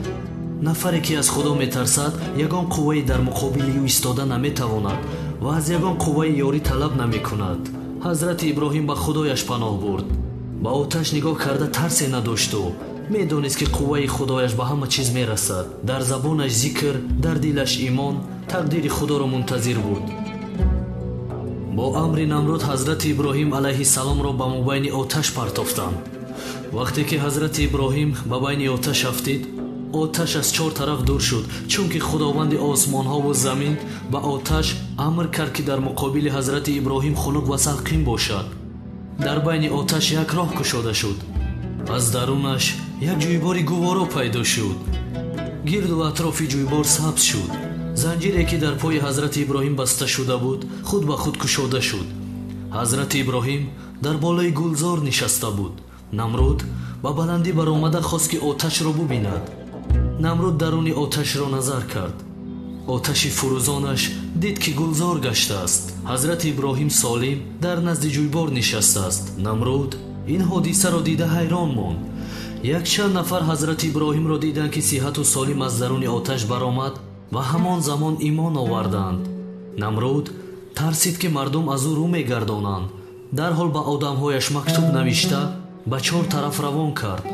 O: Нафаре ки аз Худо метарсад, ягон қуввае дар муқобили ӯ истода наметавонад ва аз ягон қувваи ёрӣ талаб намекунад. Ҳазрати Иброҳим ба Худояш паноҳ бурд. Ба оташ нигоҳ карда тарсе надошту медонист, ки қувваи Худояш ба ҳама чиз мерасад. Дар забонаш зикр, дар дилаш имон, тақдири Худоро мунтазир буд. Бо амри Намруд Ҳазрати Иброҳим алайҳиссаломро ба мобайни оташ партофтанд. Вақте ки Ҳазрати Иброҳим ба байни оташ афтид, оташ аз чор тараф дур шуд, чунки Худованди осмонҳову замин ба оташ амр кард, ки дар муқобили Ҳазрати Иброҳим хунук ва салқин бошад. Дар байни оташ як роҳ кушода шуд. Аз дарунаш як ҷӯйбори гуворо пайдо шуд. Гирду атрофи ҷӯйбор сабз шуд. Занҷире ки дар пои Ҳазрати Иброҳим баста шуда буд, худ ба худ кушода шуд. Ҳазрати Иброҳим дар болои гулзор нишаста буд. Намруд ба баландӣ баромада хост, ки оташро бубинад. Намруд даруни оташро назар кард. Оташи фурӯзонаш дид, ки гулзор гаштааст. Ҳазрати Иброҳим солим дар назди ҷӯйбор нишастааст. Намруд ин ҳодисаро дида ҳайрон монд. Якчанд нафар Ҳазрати Иброҳимро диданд, ки сиҳату солим аз даруни оташ баромад ва ҳамон замон имон оварданд. Намруд тарсид, ки мардум аз ӯ рӯ мегардонанд. Дарҳол ба одамҳояш мактуб навишта ба чор тараф равон кард.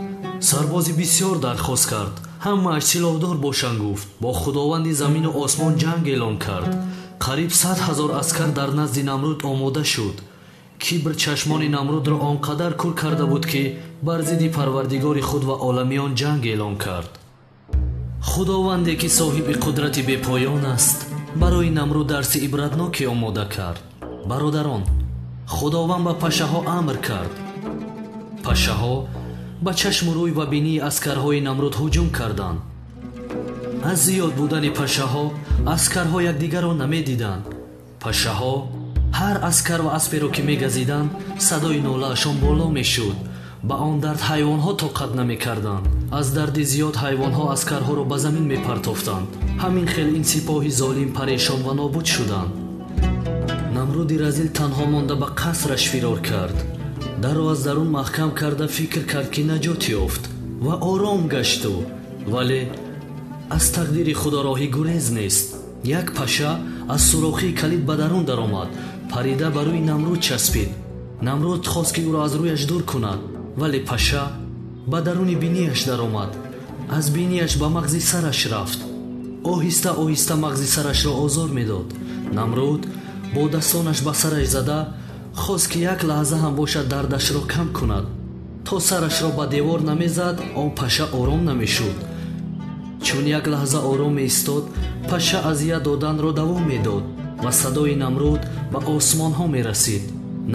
O: Сарбози бисёр дархост кард. Ҳамааш силоҳдор бошанд, гуфт. Бо Худованди замину осмон ҷанг эълон кард. Қариб 100 000 аскар дар назди Намруд омода шуд. Кибр чашмони Намрудро он қадар кур карда буд, ки бар зидди Парвардигори худ ва оламиён ҷанг эълон кард. Худованде ки соҳиби қудрати бепоён аст, барои Намруд дарси ибратноке омода кард. Бародарон, Худованд ба пашаҳо амр кард. Пашаҳо ба чашму рӯй ва бинии аскарҳои Намруд ҳуҷум карданд. Аз зиёд будани пашаҳо аскарҳо якдигарро намедиданд. Пашаҳо ҳар аскар ва асперо ки мегазиданд, садои нолаашон боло мешуд. Ба он дард ҳайвонҳо тоқат намекарданд. Аз дарди зиёд ҳайвонҳо аскарҳоро ба замин мепартофтанд. Ҳамин хел ин сипоҳи золим парешон ва нобуд шуданд. Намруди разил танҳо монда ба қасраш фирор кард. Дарро аз дарун маҳкам карда фикр кард, ки наҷот ёфт ва ором гашту, вале аз тақдири Худо роҳи гурез нест. Як паша аз сурохии калид ба дарун даромад, парида ба рӯи Намруд часпид. Намруд хост, ки ӯро аз рӯяш дур кунад, вале паша ба даруни бинияш даромад. Аз бинияш ба мағзи сараш рафт. Оҳиста оҳиста мағзи сарашро озор медод. Намруд бо дастонаш ба сараш зада хост, ки як лаҳза ҳам бошад дардашро кам кунад. То сарашро ба девор намезад, он паша ором намешуд. Чун як лаҳза ором меистод, паша азият доданро давом медод ва садои Намруд ба осмонҳо мерасид.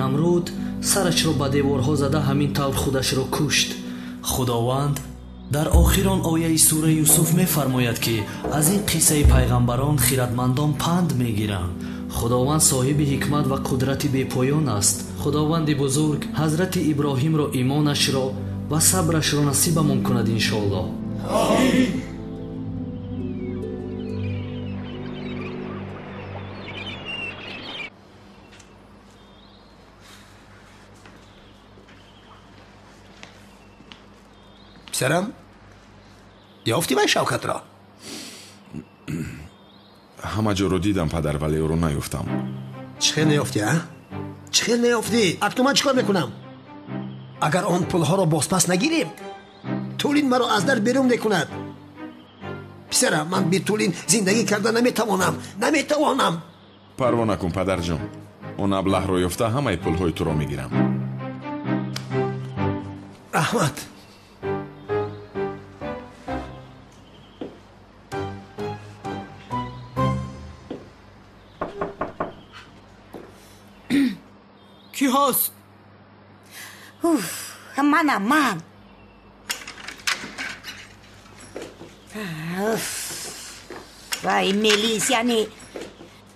O: Намруд сарашро ба деворҳо зада ҳамин тавр худашро кушт. Худованд дар охирон ояи сураи Юсуф мефармояд, ки аз ин қиссаи пайғамбарон хиратмандон панд мегиранд. Худованд соҳиби ҳикмат ва қудрати бепоён аст. Худованди бузург Ҳазрати Иброҳимро имонашро ва сабрашро насибамон кунад, иншоаллоҳ.
B: Омин. Писарам, ёфтӣ вай Шавкатро?
I: Ҳама ҷоро дидам, падар, вале ӯро наёфтам.
B: Чӣ хел наёфтӣ, а? Чӣ хел наёфтӣ? Акнун ман чӣ кор мекунам? Агар он пулҳоро бозпас нагирем, Тулин маро аз дар берун мекунад. Писарам, ман бе Тулин зиндагӣ карда наметавонам, наметавонам.
I: Парво накун, падарҷон. Он аблаҳро ёфта ҳамаи пулҳои туро мегирам.
B: Раҳмат.
J: Ки ҳаст?
C: Уф, манам, ман. Уф. Вай, Мелис, яъне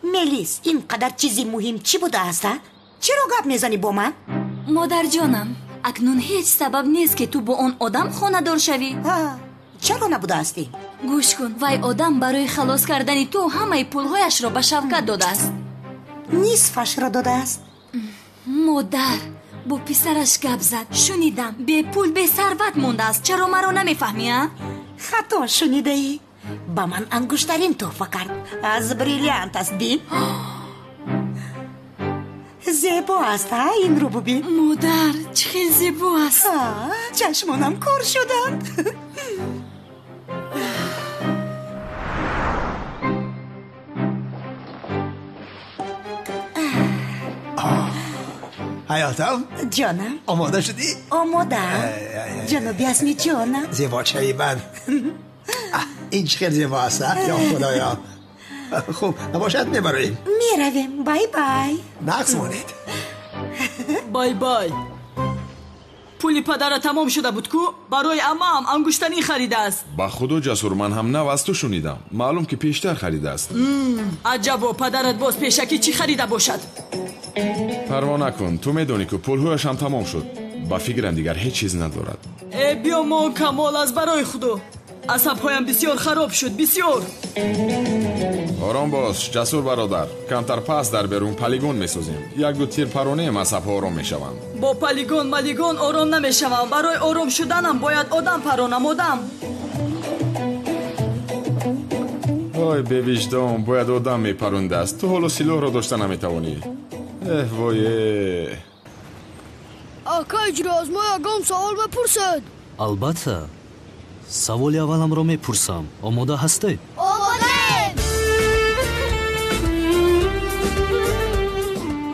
C: Мелис, ин қадар чизи муҳим чӣ будааст, а? Чаро гап мезанӣ бо ман?
M: Модарҷонам, акнун ҳеҷ сабаб нест, ки ту бо он одам хонадор шавӣ.
C: Чаро набудаастӣ?
M: Гӯш кун, вай одам барои халос кардани ту ҳамаи пулҳояшро ба Шавкат додааст.
C: Нисфашро додааст.
M: Модар бо писараш гап зад. Шунидам, бепул, бесарват мондааст. Чаро маро намефаҳмӣ, а?
C: Хато шунидаӣ. Ба ман ангуштарин тӯҳфа кард. Аз бриллиант аст, бин. Зебо аст, а, инро бубин.
M: Модар, чӣ хел зебо аст.
C: Чашмонам кор шуданд.
B: Ҳаётам?
C: Ҷонам.
B: Омода шудӣ?
C: Омодаам. Ҷаноби Азми, ҷонам.
B: Зебочаи ман. Ин чӣ хел зебо аст, ё худоё. Хуб, набошад, мебароем.
C: Меравем. Бай бай.
B: Нағз монед.
J: Бай бай. Пули падара тамом шуда буд ку, барои амаам ангуштанин харидааст.
I: Ба худо, Ҷасур, ман ҳам нав аз ту шунидам. Маълум ки пештар харидааст.
J: Аҷабо, падарат боз пешакӣ чӣ харида бошад?
I: Парво накун, ту медонӣ ку пулҳояш ҳам тамом шуд. Ба фикрам дигар ҳеҷ чиз надорад.
J: Э, биё мон, Камол, аз барои худо. Асабҳоям бисёр хароб шуд, бисёр.
I: Ором бош, Ҷасур бародар. Камтар пас дар берун полигон месозем. Як-ду тир паронем, асабҳо ором мешаванд.
J: Бо полигон малигон ором намешавам. Барои ором шуданам бояд одам паронам, одам.
I: Ой, бевиҷдон, бояд одам мепарондааст. Ту ҳоло силоҳро дошта наметавонӣ. Эҳ, вое.
U: Ака, иҷро аз мо ягон савол мепурсед?
O: Албатта. Саволи авваламро мепурсам. Омода ҳастед?
U: Омодаем!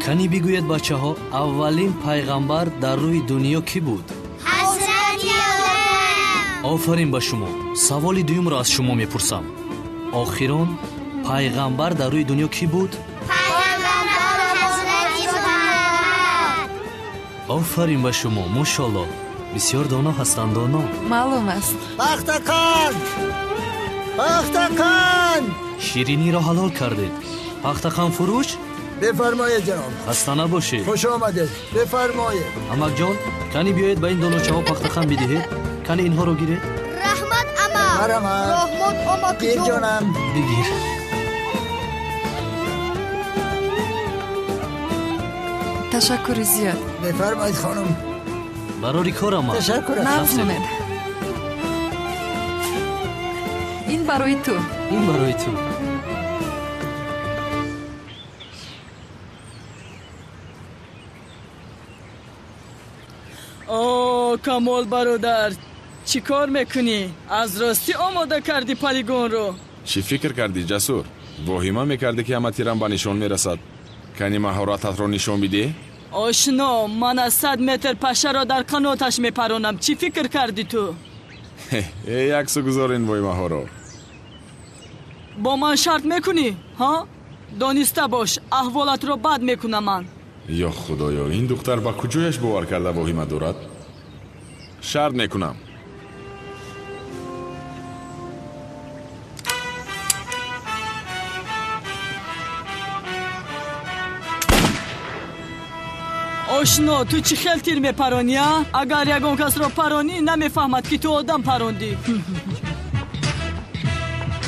O: Кани бигӯед, бачаҳо, аввалин пайғамбар дар рӯи дунё кӣ буд?
U: Ҳазрати Одам.
O: Офарин ба шумо. Саволи дуюмро аз шумо мепурсам. Охирон пайғамбар дар рӯи дунё кӣ буд?
U: Пайғамбар Ҳазрати Муҳаммад.
O: Офарин ба шумо, мошолло. Бисёр доно ҳастанд, доно.
P: Маълум аст.
B: Пахтакан! Пахтакан!
O: Шириниро ҳалол кардед. Пахтакан фурӯш?
B: Бифармоед, ҷаноб.
O: Хаста набошед.
B: Хуш омадед. Бифармоед.
O: Амакҷон, кани биёед ба ин доночаҳо пахтақан бидиҳед. Кани инҳоро гиред.
U: Раҳмат, ама.
B: Марҳамат.
U: Раҳмат, амакҷон.
B: Гир, ҷонам.
O: Бигир.
P: Ташаккури зиёд.
B: Бифармоед, хонум.
O: Барори кор, ама.
B: Ташаккур.
P: Нағз монед. Ин барои ту.
O: Ин барои ту.
J: О, Камол бародар, чӣ кор мекунӣ? Аз ростӣ омода кардӣ полигонро?
I: Чӣ фикр кардӣ, Ҷасур? Воҳима мекардӣ, ки ҳама тирам ба нишон мерасад. Кани маҳорататро нишон бидеҳ?
J: Ошно, ман аз 100 метр пашаро дар қаноташ мепаронам. Чӣ фикр кардӣ ту?
I: Э, яксу гузор ин воҳимаҳоро.
J: Бо ман шарт мекунӣ, ҳа? Дониста бош, аҳволатро бад мекунам ман.
I: Ё худоё, ин духтар ба куҷояш бовар карда воҳима дорад? Шарт мекунам.
J: Ошно, ту чӣ хел тир мепаронӣ, а? Агар ягон касро паронӣ, намефаҳмад, ки ту одам парондӣ.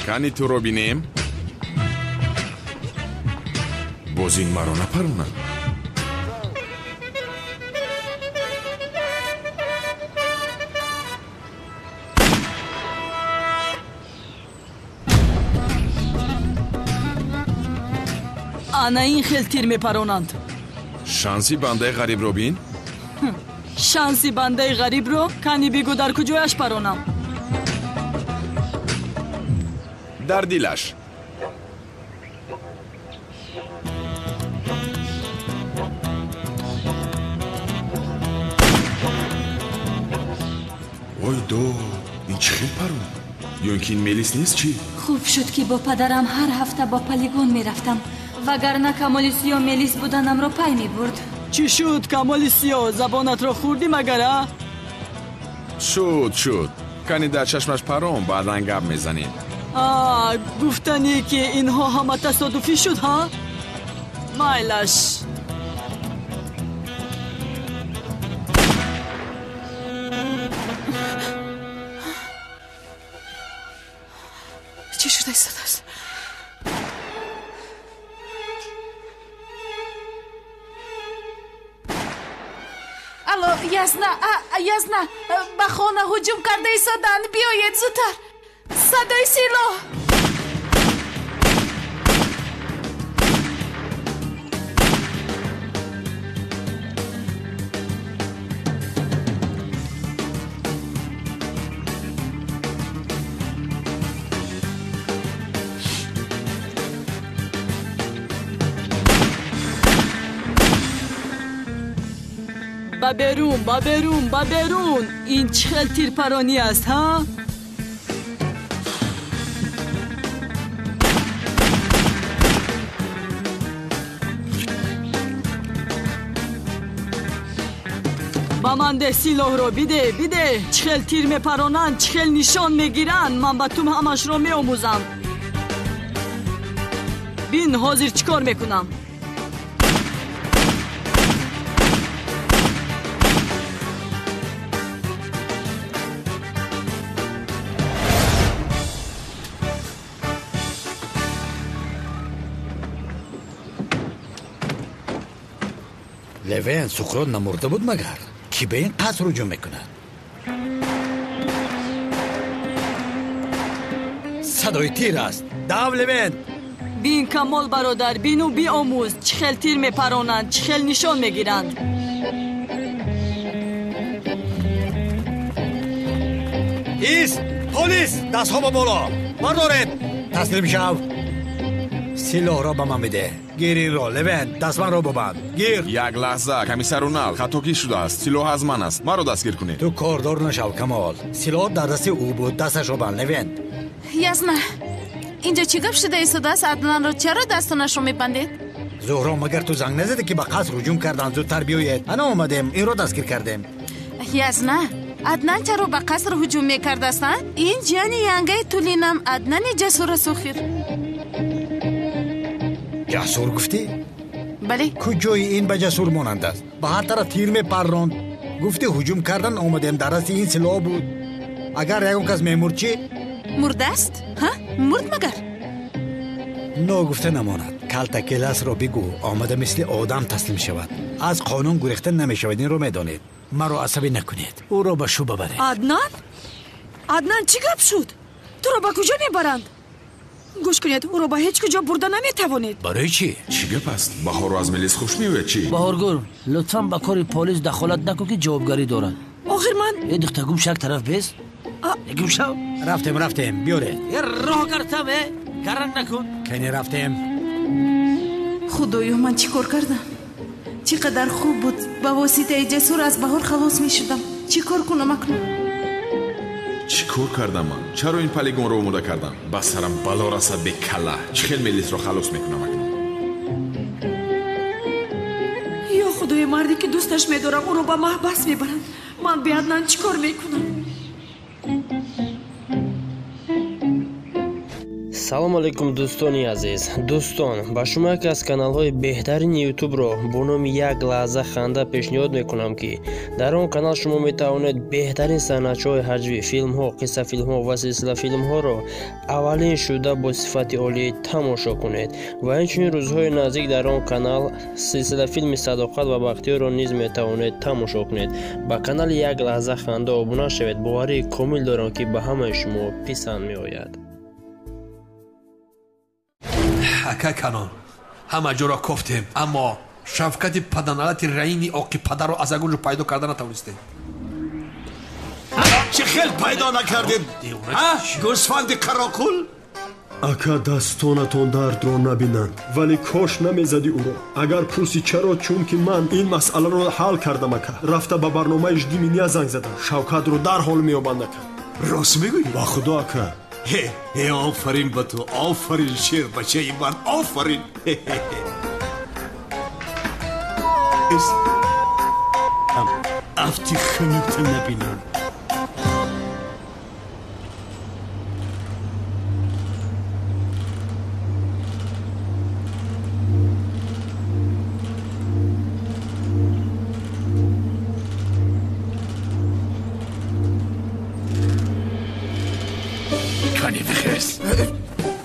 I: Кани туро бинем? Боз ин маро напаронад.
J: Ана ин хел тир мепаронанд.
I: Шанси бандаи ғарибро бин?
J: Шанси бандаи ғарибро? Кани бигӯ, дар куҷояш паронам?
I: Дар дилаш. Ой до, ин чӣ хел парон? Ё ин ки ин мелис нест, чӣ?
M: Хуб шуд, ки бо падарам ҳар ҳафта бо полигон мерафтам, вагарна Камоли Сиё мелис буданамро пай мебурд.
J: Чӣ шуд, Камоли Сиё? Забонатро хӯрдӣ магар, а?
I: Шуд, шуд. Кани дар чашмаш парон, баъдан гап мезанем.
J: А, гуфтанӣ, ки инҳо ҳама тасодуфӣ шуд, ҳа? Майлаш.
K: шуда истодааст? Алло, Ясна, Ясна, ба хона ҳуҷум карда истоданд. Биёед зудтар. Садои силоҳ.
J: Ба берун, ба берун, ба берун. Ин чӣ хел тирпаронӣ аст, ҳа? Ба ман деҳ силоҳро, биде, биде. Чӣ хел тир мепаронанд, чӣ хел нишон мегиранд. Ман ба ту ҳамашро меомӯзам. Бин, ҳозир чӣ кор мекунам.
F: Левен Суқрот намурда буд магар? Ки ба ин қаср ҳуҷум мекунад? Садои тир аст. Дав, Левен!
J: Бин, Камол бародар, бину биомӯз, чӣ хел тир мепаронанд, чӣ хел нишон мегиранд.
F: Ис! Полис! Дастҳо ба боло! Бардоред! Таслим шав! Силоҳро ба ман бидеҳ. Гир инро, Левен, дастманро бубанд. Гир!
I: Як лаҳза, комиссар Унал, хатокӣ шудааст. Силоҳ аз ман аст. Маро дастгир кунед.
F: Ту кордор нашав, Камол. Силоҳ дар дасти ӯ буд, дасташро банд, Левен.
K: Ясна, инҷо чӣ гап шуда истодааст? Аднанро чаро дастонашро мебандед?
F: Зуҳро, магар ту занг назадӣ, ки ба қаср ҳуҷум карданд? Зудтар биёед. Ана омадем, инро дастгир кардем.
K: Ясна, Аднан чаро ба қаср ҳуҷум мекардааст, а? Ин ҷияни янгаи Тулинам, Аднани ҷасур аст охир.
F: Ҷасур гуфтӣ?
K: Бале.
F: Куҷои ин ба ҷасур монанд аст? Ба ҳар тараф тир мепарронд. Гуфтӣ ҳуҷум кардан омадем, дар дасти ин силоҳ буд. Агар ягон кас мемурд чӣ?
K: Мурдааст? Ҳа? Мурд магар?
F: Ногуфта намонад. Калтакеласро бигӯ, омада мисли одам таслим шавад. Аз қонун гурехта намешавад, инро медонед. Маро асабӣ накунед. Ӯро ба шӯъба баред.
H: Аднан? Аднан, чӣ гап шуд? Туро ба куҷо мебаранд? Гӯш кунед, ӯро ба ҳеҷ куҷо бурда наметавонед.
F: Барои чӣ?
I: Чӣ гап аст? Баҳорро аз милис хуш меояд чӣ?
G: Баҳоргул, лутфан ба кори полис дахолат накун, ки ҷавобгарӣ дорад.
H: Охир ман
G: э духта, гум шак тараф бес. Гум шав.
F: Рафтем, рафтем, биёред.
G: Э роҳ гартам, э гаранг накун.
F: Кани рафтем.
K: Худоё, ман чӣ кор кардам? Чӣ қадар хуб буд, ба воситаи ҷасур аз баҳор халос мешудам. Чӣ кор кунам акнун?
I: Чӣ кор кардам ман? Чаро ин полигонро омода кардам? Ба сарам бало расад, бекалла. Чӣ хел милисро халос мекунам акнун?
H: Ё худои, марде ки дӯсташ медорам, ӯро ба маҳбас мебаранд. Ман бе Аднан чӣ кор мекунам?
D: Салом алейкум, дӯстони азиз. Дӯстон, ба шумо яке аз каналҳои беҳтарини ютубро бо номи Як лаҳза ханда пешниҳод мекунам, ки дар он канал шумо метавонед беҳтарин санъатчаҳои ҳаҷвӣ, филмҳо, қиссафилмҳо ва силсилафилмҳоро аввалин шуда бо сифати олӣ тамошо кунед. Ва инчунин рӯзҳои наздик дар он канал силсилафилми Садоқат ва Бахтиёрро низ метавонед тамошо кунед. Ба канали Як лаҳза ханда обуна шавед. Боварии комил дорам, ки ба ҳамаи шумо писанд меояд.
V: Ака Канон, ҳама ҷоро кофтем, аммо шафқати паданалати раини оқи падарро аз ягон ҷо пайдо карда натавонистем.
B: Чӣ хел пайдо накардед? Гӯсфанди қароқул?
T: Ака, дастонатон дардро набинанд, вале кош намезадӣ ӯро. Агар пурсӣ чаро, чунки ман ин масъаларо ҳал кардам, ака. Рафта ба барномаи Жди меня занг задам. Шавкатро дарҳол меёбанд, ака.
B: Рост мегӯӣ?
T: Ба худо, ака.
B: Ҳе, офарин ба ту, офарин, шербачаи ман, офарин. Афти хунукта набинам.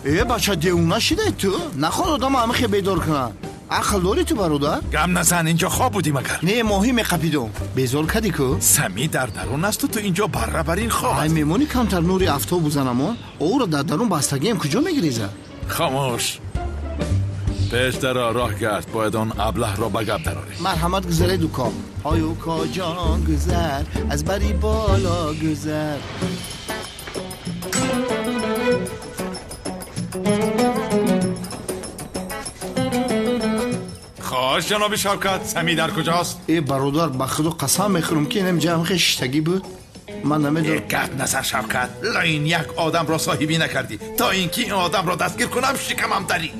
E: Э, бача, девона шидай ту? Наход одама ҳамихе бедор кунад. Ақл дорӣ ту, бародар?
Q: Гам назан, инҷо хоб будӣ магар?
E: Не, моҳӣ меқапидом. Безор кадӣ ку?
Q: Сами дар дарун асту, ту инҷо барра бар ин хоб.
E: Ай, мемонӣ камтар нури афтоб бузанамон? Ӯро дар дарун бастагиам куҷо мегиреза?
Q: Хомӯш. Пеш даро, роҳ гард, бояд он аблаҳро ба гап дарорем.
E: Марҳамат, гузаред, уко. Ой, уко ҷон, гузар, аз бари боло гузар.
Q: Хош, ҷаноби Шавкат, Сами дар куҷост?
E: Э, бародар, ба худо қасам мехӯрам, ки инам ҷамъ шиштагӣ буд. Ман намедонам.
Q: Гап назар, Шавкат, лайн як одамро соҳибӣ накардӣ. То ин ки ин одамро дастгир кунам, шикамам дарӣ.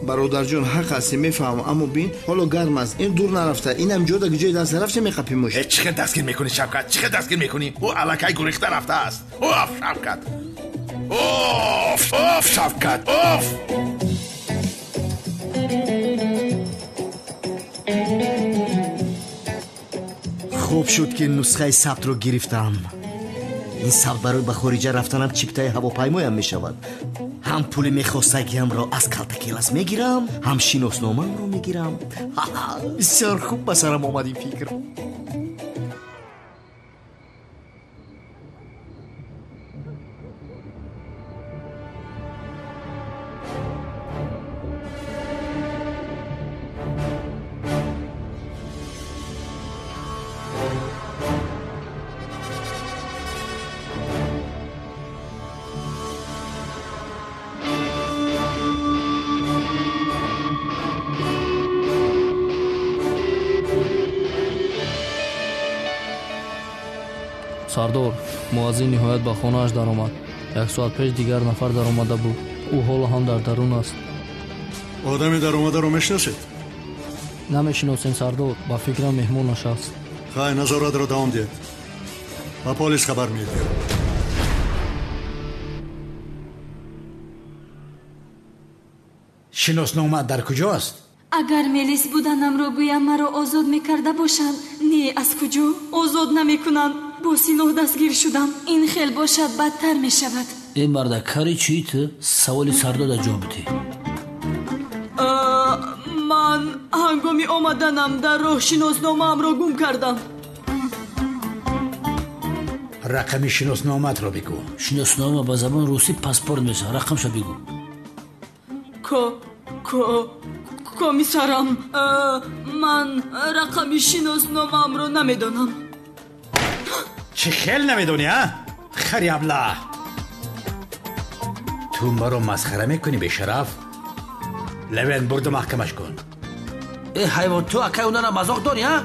E: Бародарҷон, ҳақ ҳастӣ, мефаҳмам, аммо бин, ҳоло гарм аст, ин дур нарафта, инам ҷода ҷои даст нарафта меқапимуш.
Q: Э, чӣ хел дастгир мекунӣ, Шавкат? Чӣ хел дастгир мекунӣ? Ӯ аллакай гурехта рафтааст. Оф, Шавкат! Оф, оф, Шавкат, оф!
R: Хуб шуд, ки нусхаи сабтро гирифтам. Ин сабт барои ба хориҷа рафтанам чиптаи ҳавопаймоям мешавад. Ҳам пули мехостагиамро аз калтакелас мегирам, ҳам шиносномаамро мегирам. Бисёр хуб ба сарам омад ин фикр.
N: Сардор, муаззин ниҳоят ба хонааш даромад. Як соат пеш дигар нафар даромада буд. Ӯ ҳоло ҳам дар дарун аст.
A: Одами даромадаро мешиносед?
N: Намешиносем, сардор, ба фикрам меҳмонаш аст.
A: Хай, назоратро давом диҳед. Ба полис хабар медиҳем.
F: Шиносномаат дар куҷост?
M: Агар мелис буданамро гӯям, маро озод мекарда бошанд. Не, аз куҷо? Озод намекунанд. Бо силоҳ дастгир шудам. Ин хел бошад, бадтар мешавад.
G: Э, марда, кари чӣ ту? Саволи сардода ҷавоб бидеҳ.
J: Ман ҳангоми омаданам дар роҳ шиносномаамро гум кардам.
F: Рақами шиносномаатро бигӯ.
G: Шиноснома ба забони русӣ паспорт мешавад. Рақамша бигӯ.
J: Ко ко комиссарам, ман рақами шиносномаамро намедонам.
F: Чӣ хел намедонӣ, а? Хари аблаҳ! Ту маро масхара мекунӣ, бешараф? Левен, бурда маҳкамаш кун.
G: Э, ҳайвон, ту акай онара мазоқ дорӣ, а?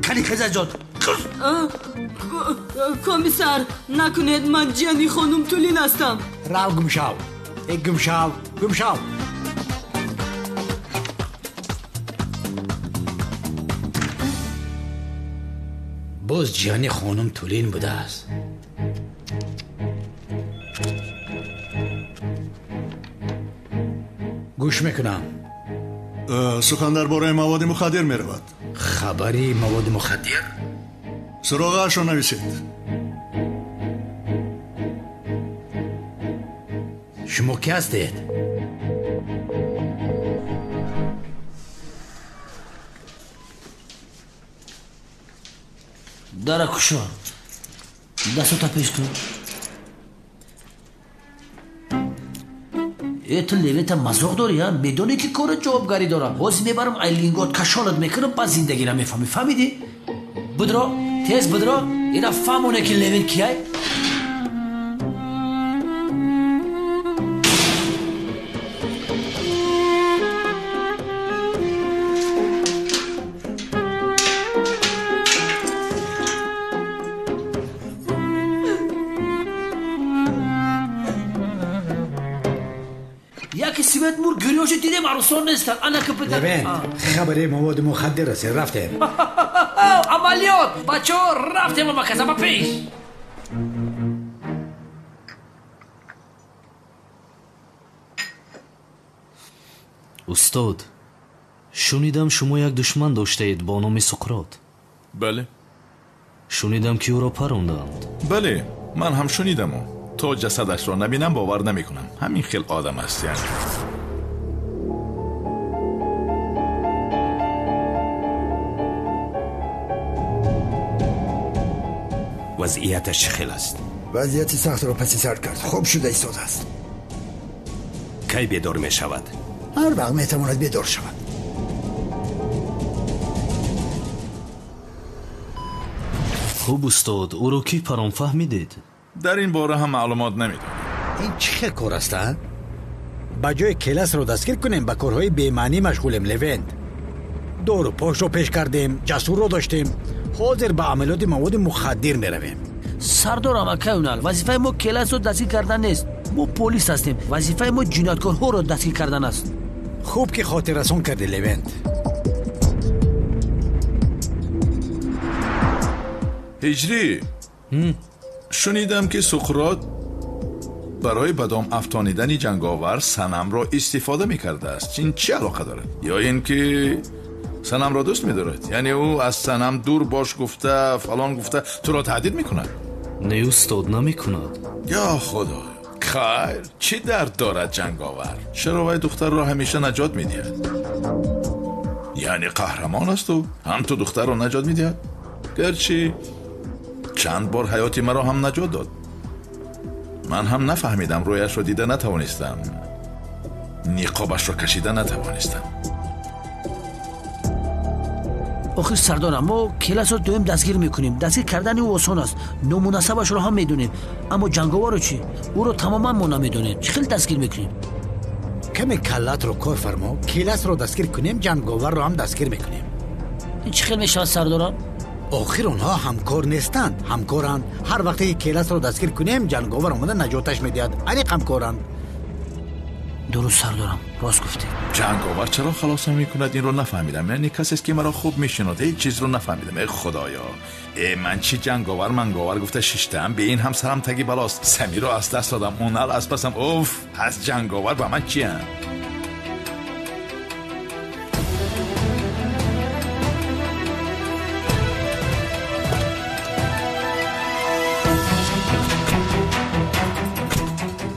G: Кани хезаҷон.
J: Комиссар, накунед, ман ҷияни хонум Тулин ҳастам.
F: Рав, гумшав. Э, гумшав, гумшав. Боз ҷияни хонум Тулин будааст. Гӯш мекунам.
A: Сухан дар бораи маводи мухаддир меравад.
F: Хабари маводи мухаддир?
A: Суроғаашро нависед.
F: Шумо ки ҳастед?
G: Дара кушо, дастото пеш кун. Э, ту левета мазоқ дорӣ, а? Медонӣ, ки кори ҷавобгарӣ дорам. Ҳозир мебарам, ай лингот кашонат мекунам, баъд зиндагиро мефаҳмӣ. Фаҳмидӣ? Будро, тез будро, ина фаҳмоне, ки левен кияй. Яки свет мур гирёши дидем, арӯсон нестанд. Ана капитан.
F: Левент, хабари маводи мухаддир расид, рафтем.
G: Амалиёт, бачаҳо, рафтем амаказа ба пеш.
O: Устод, шунидам, шумо як душман доштаед бо номи Суқрот.
I: Бале.
O: Шунидам, ки ӯро паронданд.
I: Бале, ман ҳам шунидаму.
Q: То ҷасадашро набинам бовар намекунам. Ҳамин хел одам аст яъне.
L: Вазъияташ чӣ хел аст?
S: Вазъияти сахтро паси сар кард. Хуб шуда истодааст.
L: Кай бедор мешавад?
S: Ҳар вақт метавонад бедор шавад.
O: Хуб устод, ӯро кӣ парон фаҳмидед?
Q: Дар ин бора ҳам маълумот намедонам.
F: Ин чӣ хел кор аст, а? Ба ҷои Келасро дастгир кунем, ба корҳои бемаънӣ машғулем, Левент. Дору пошро пеш кардем, ҷасурро доштем. Ҳозир ба амалиёти маводи мухаддир меравем.
G: Сардорам акай Унал, вазифаи мо Келасро дастгир кардан нест. Мо полис ҳастем. Вазифаи мо ҷинояткорҳоро дастгир кардан аст.
F: Хуб ки хотиррасон кардӣ, Левент.
Q: Ҳиҷрӣ, шунидам ки Суқрот барои ба дом афтонидани ҷанговар санамро истифода мекардааст. Ин чӣ алоқа дорад? Ё ин ки санамро дӯст медорад? Яъне ӯ аз санам дур бош гуфта, фалон гуфта туро таҳдид мекунад?
O: Не устод, намекунад.
Q: Ё худо, хайр, чӣ дард дорад ҷанговар? Чаро вай духтарро ҳамеша наҷот медиҳад? Яъне қаҳрамон аст ӯ, ҳам ту духтарро наҷот медиҳад? Гарчи чанд бор ҳаёти маро ҳам наҷот дод. Ман ҳам нафаҳмидам, рӯяшро дида натавонистам, ниқобашро кашида натавонистам.
G: Охир сардорам, мо Келасро доим дастгир мекунем. Дастгир кардани ӯ осон аст, номунасабашро ҳам медонем. Аммо ҷанговарро чӣ? Ӯро тамоман мо намедонем. Чӣ хел дастгир мекунем?
F: Каме каллатро кор фармо. Келасро дастгир кунем, ҷанговарро ҳам дастгир мекунем.
G: Ин чӣ хел мешавад сардорам?
F: Охир онҳо ҳамкор нестанд, ҳамкоранд. Ҳар вақте ки Келасро дастгир кунем, ҷанговар омада наҷоташ медиҳад. Аниқ ҳамкоранд.
G: Дуруст сардорам, рост гуфтед.
Q: Ҷанговар чаро халосам мекунад, инро нафаҳмидам. Яъне касест ки маро хуб мешинод, ҳеҷ чизро нафаҳмидам. Э худоё, э ман чӣ ҷанговар манговар гуфта шиштаам, бе ин ҳам сарам таги балост. Самиро аз даст додам, Унал аз пасам. Уф, аз ҷанговар ба ман чиям?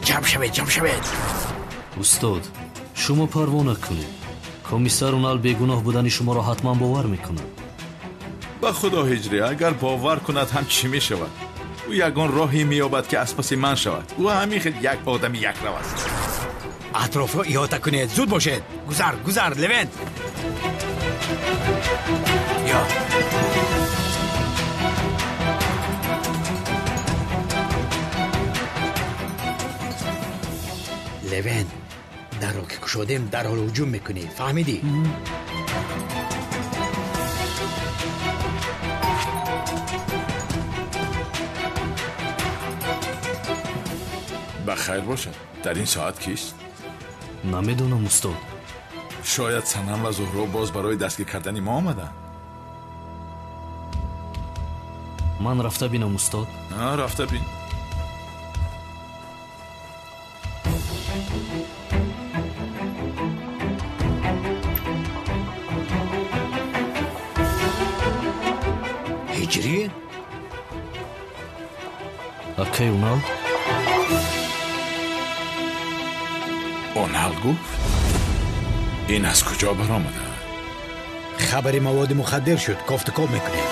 F: Ҷамъ шавед, ҷамъ шавед.
O: Устод, шумо парво накунед. Комиссар Унал бегуноҳ будани шуморо ҳатман бовар мекунад.
Q: Ба худо ҳиҷрӣ, агар бовар кунад ҳам чӣ мешавад? Ӯ ягон роҳе меёбад ки аз паси ман шавад. Ӯ ҳамин хел як одами якрав аст.
F: Атрофро иҳота кунед, зуд бошед. Гузар, гузар, Левент. Ё. Левент, дарро ки кушодем, дарҳол ҳуҷум мекунӣ. Фаҳмидӣ?
Q: Ба хайр бошад. Дар ин соат кист?
O: Намедонам устод.
Q: Шояд Санам ва Зуҳро боз барои дастгир кардани мо омаданд.
O: Ман рафта бинам устод?
Q: Рафта бин.
F: Ҳиҷрӣ?
O: Акай Унал?
Q: Унал гуфт? Ин аз куҷо баромада?
F: Хабари маводи мухаддир шуд, кофтукоб мекунем.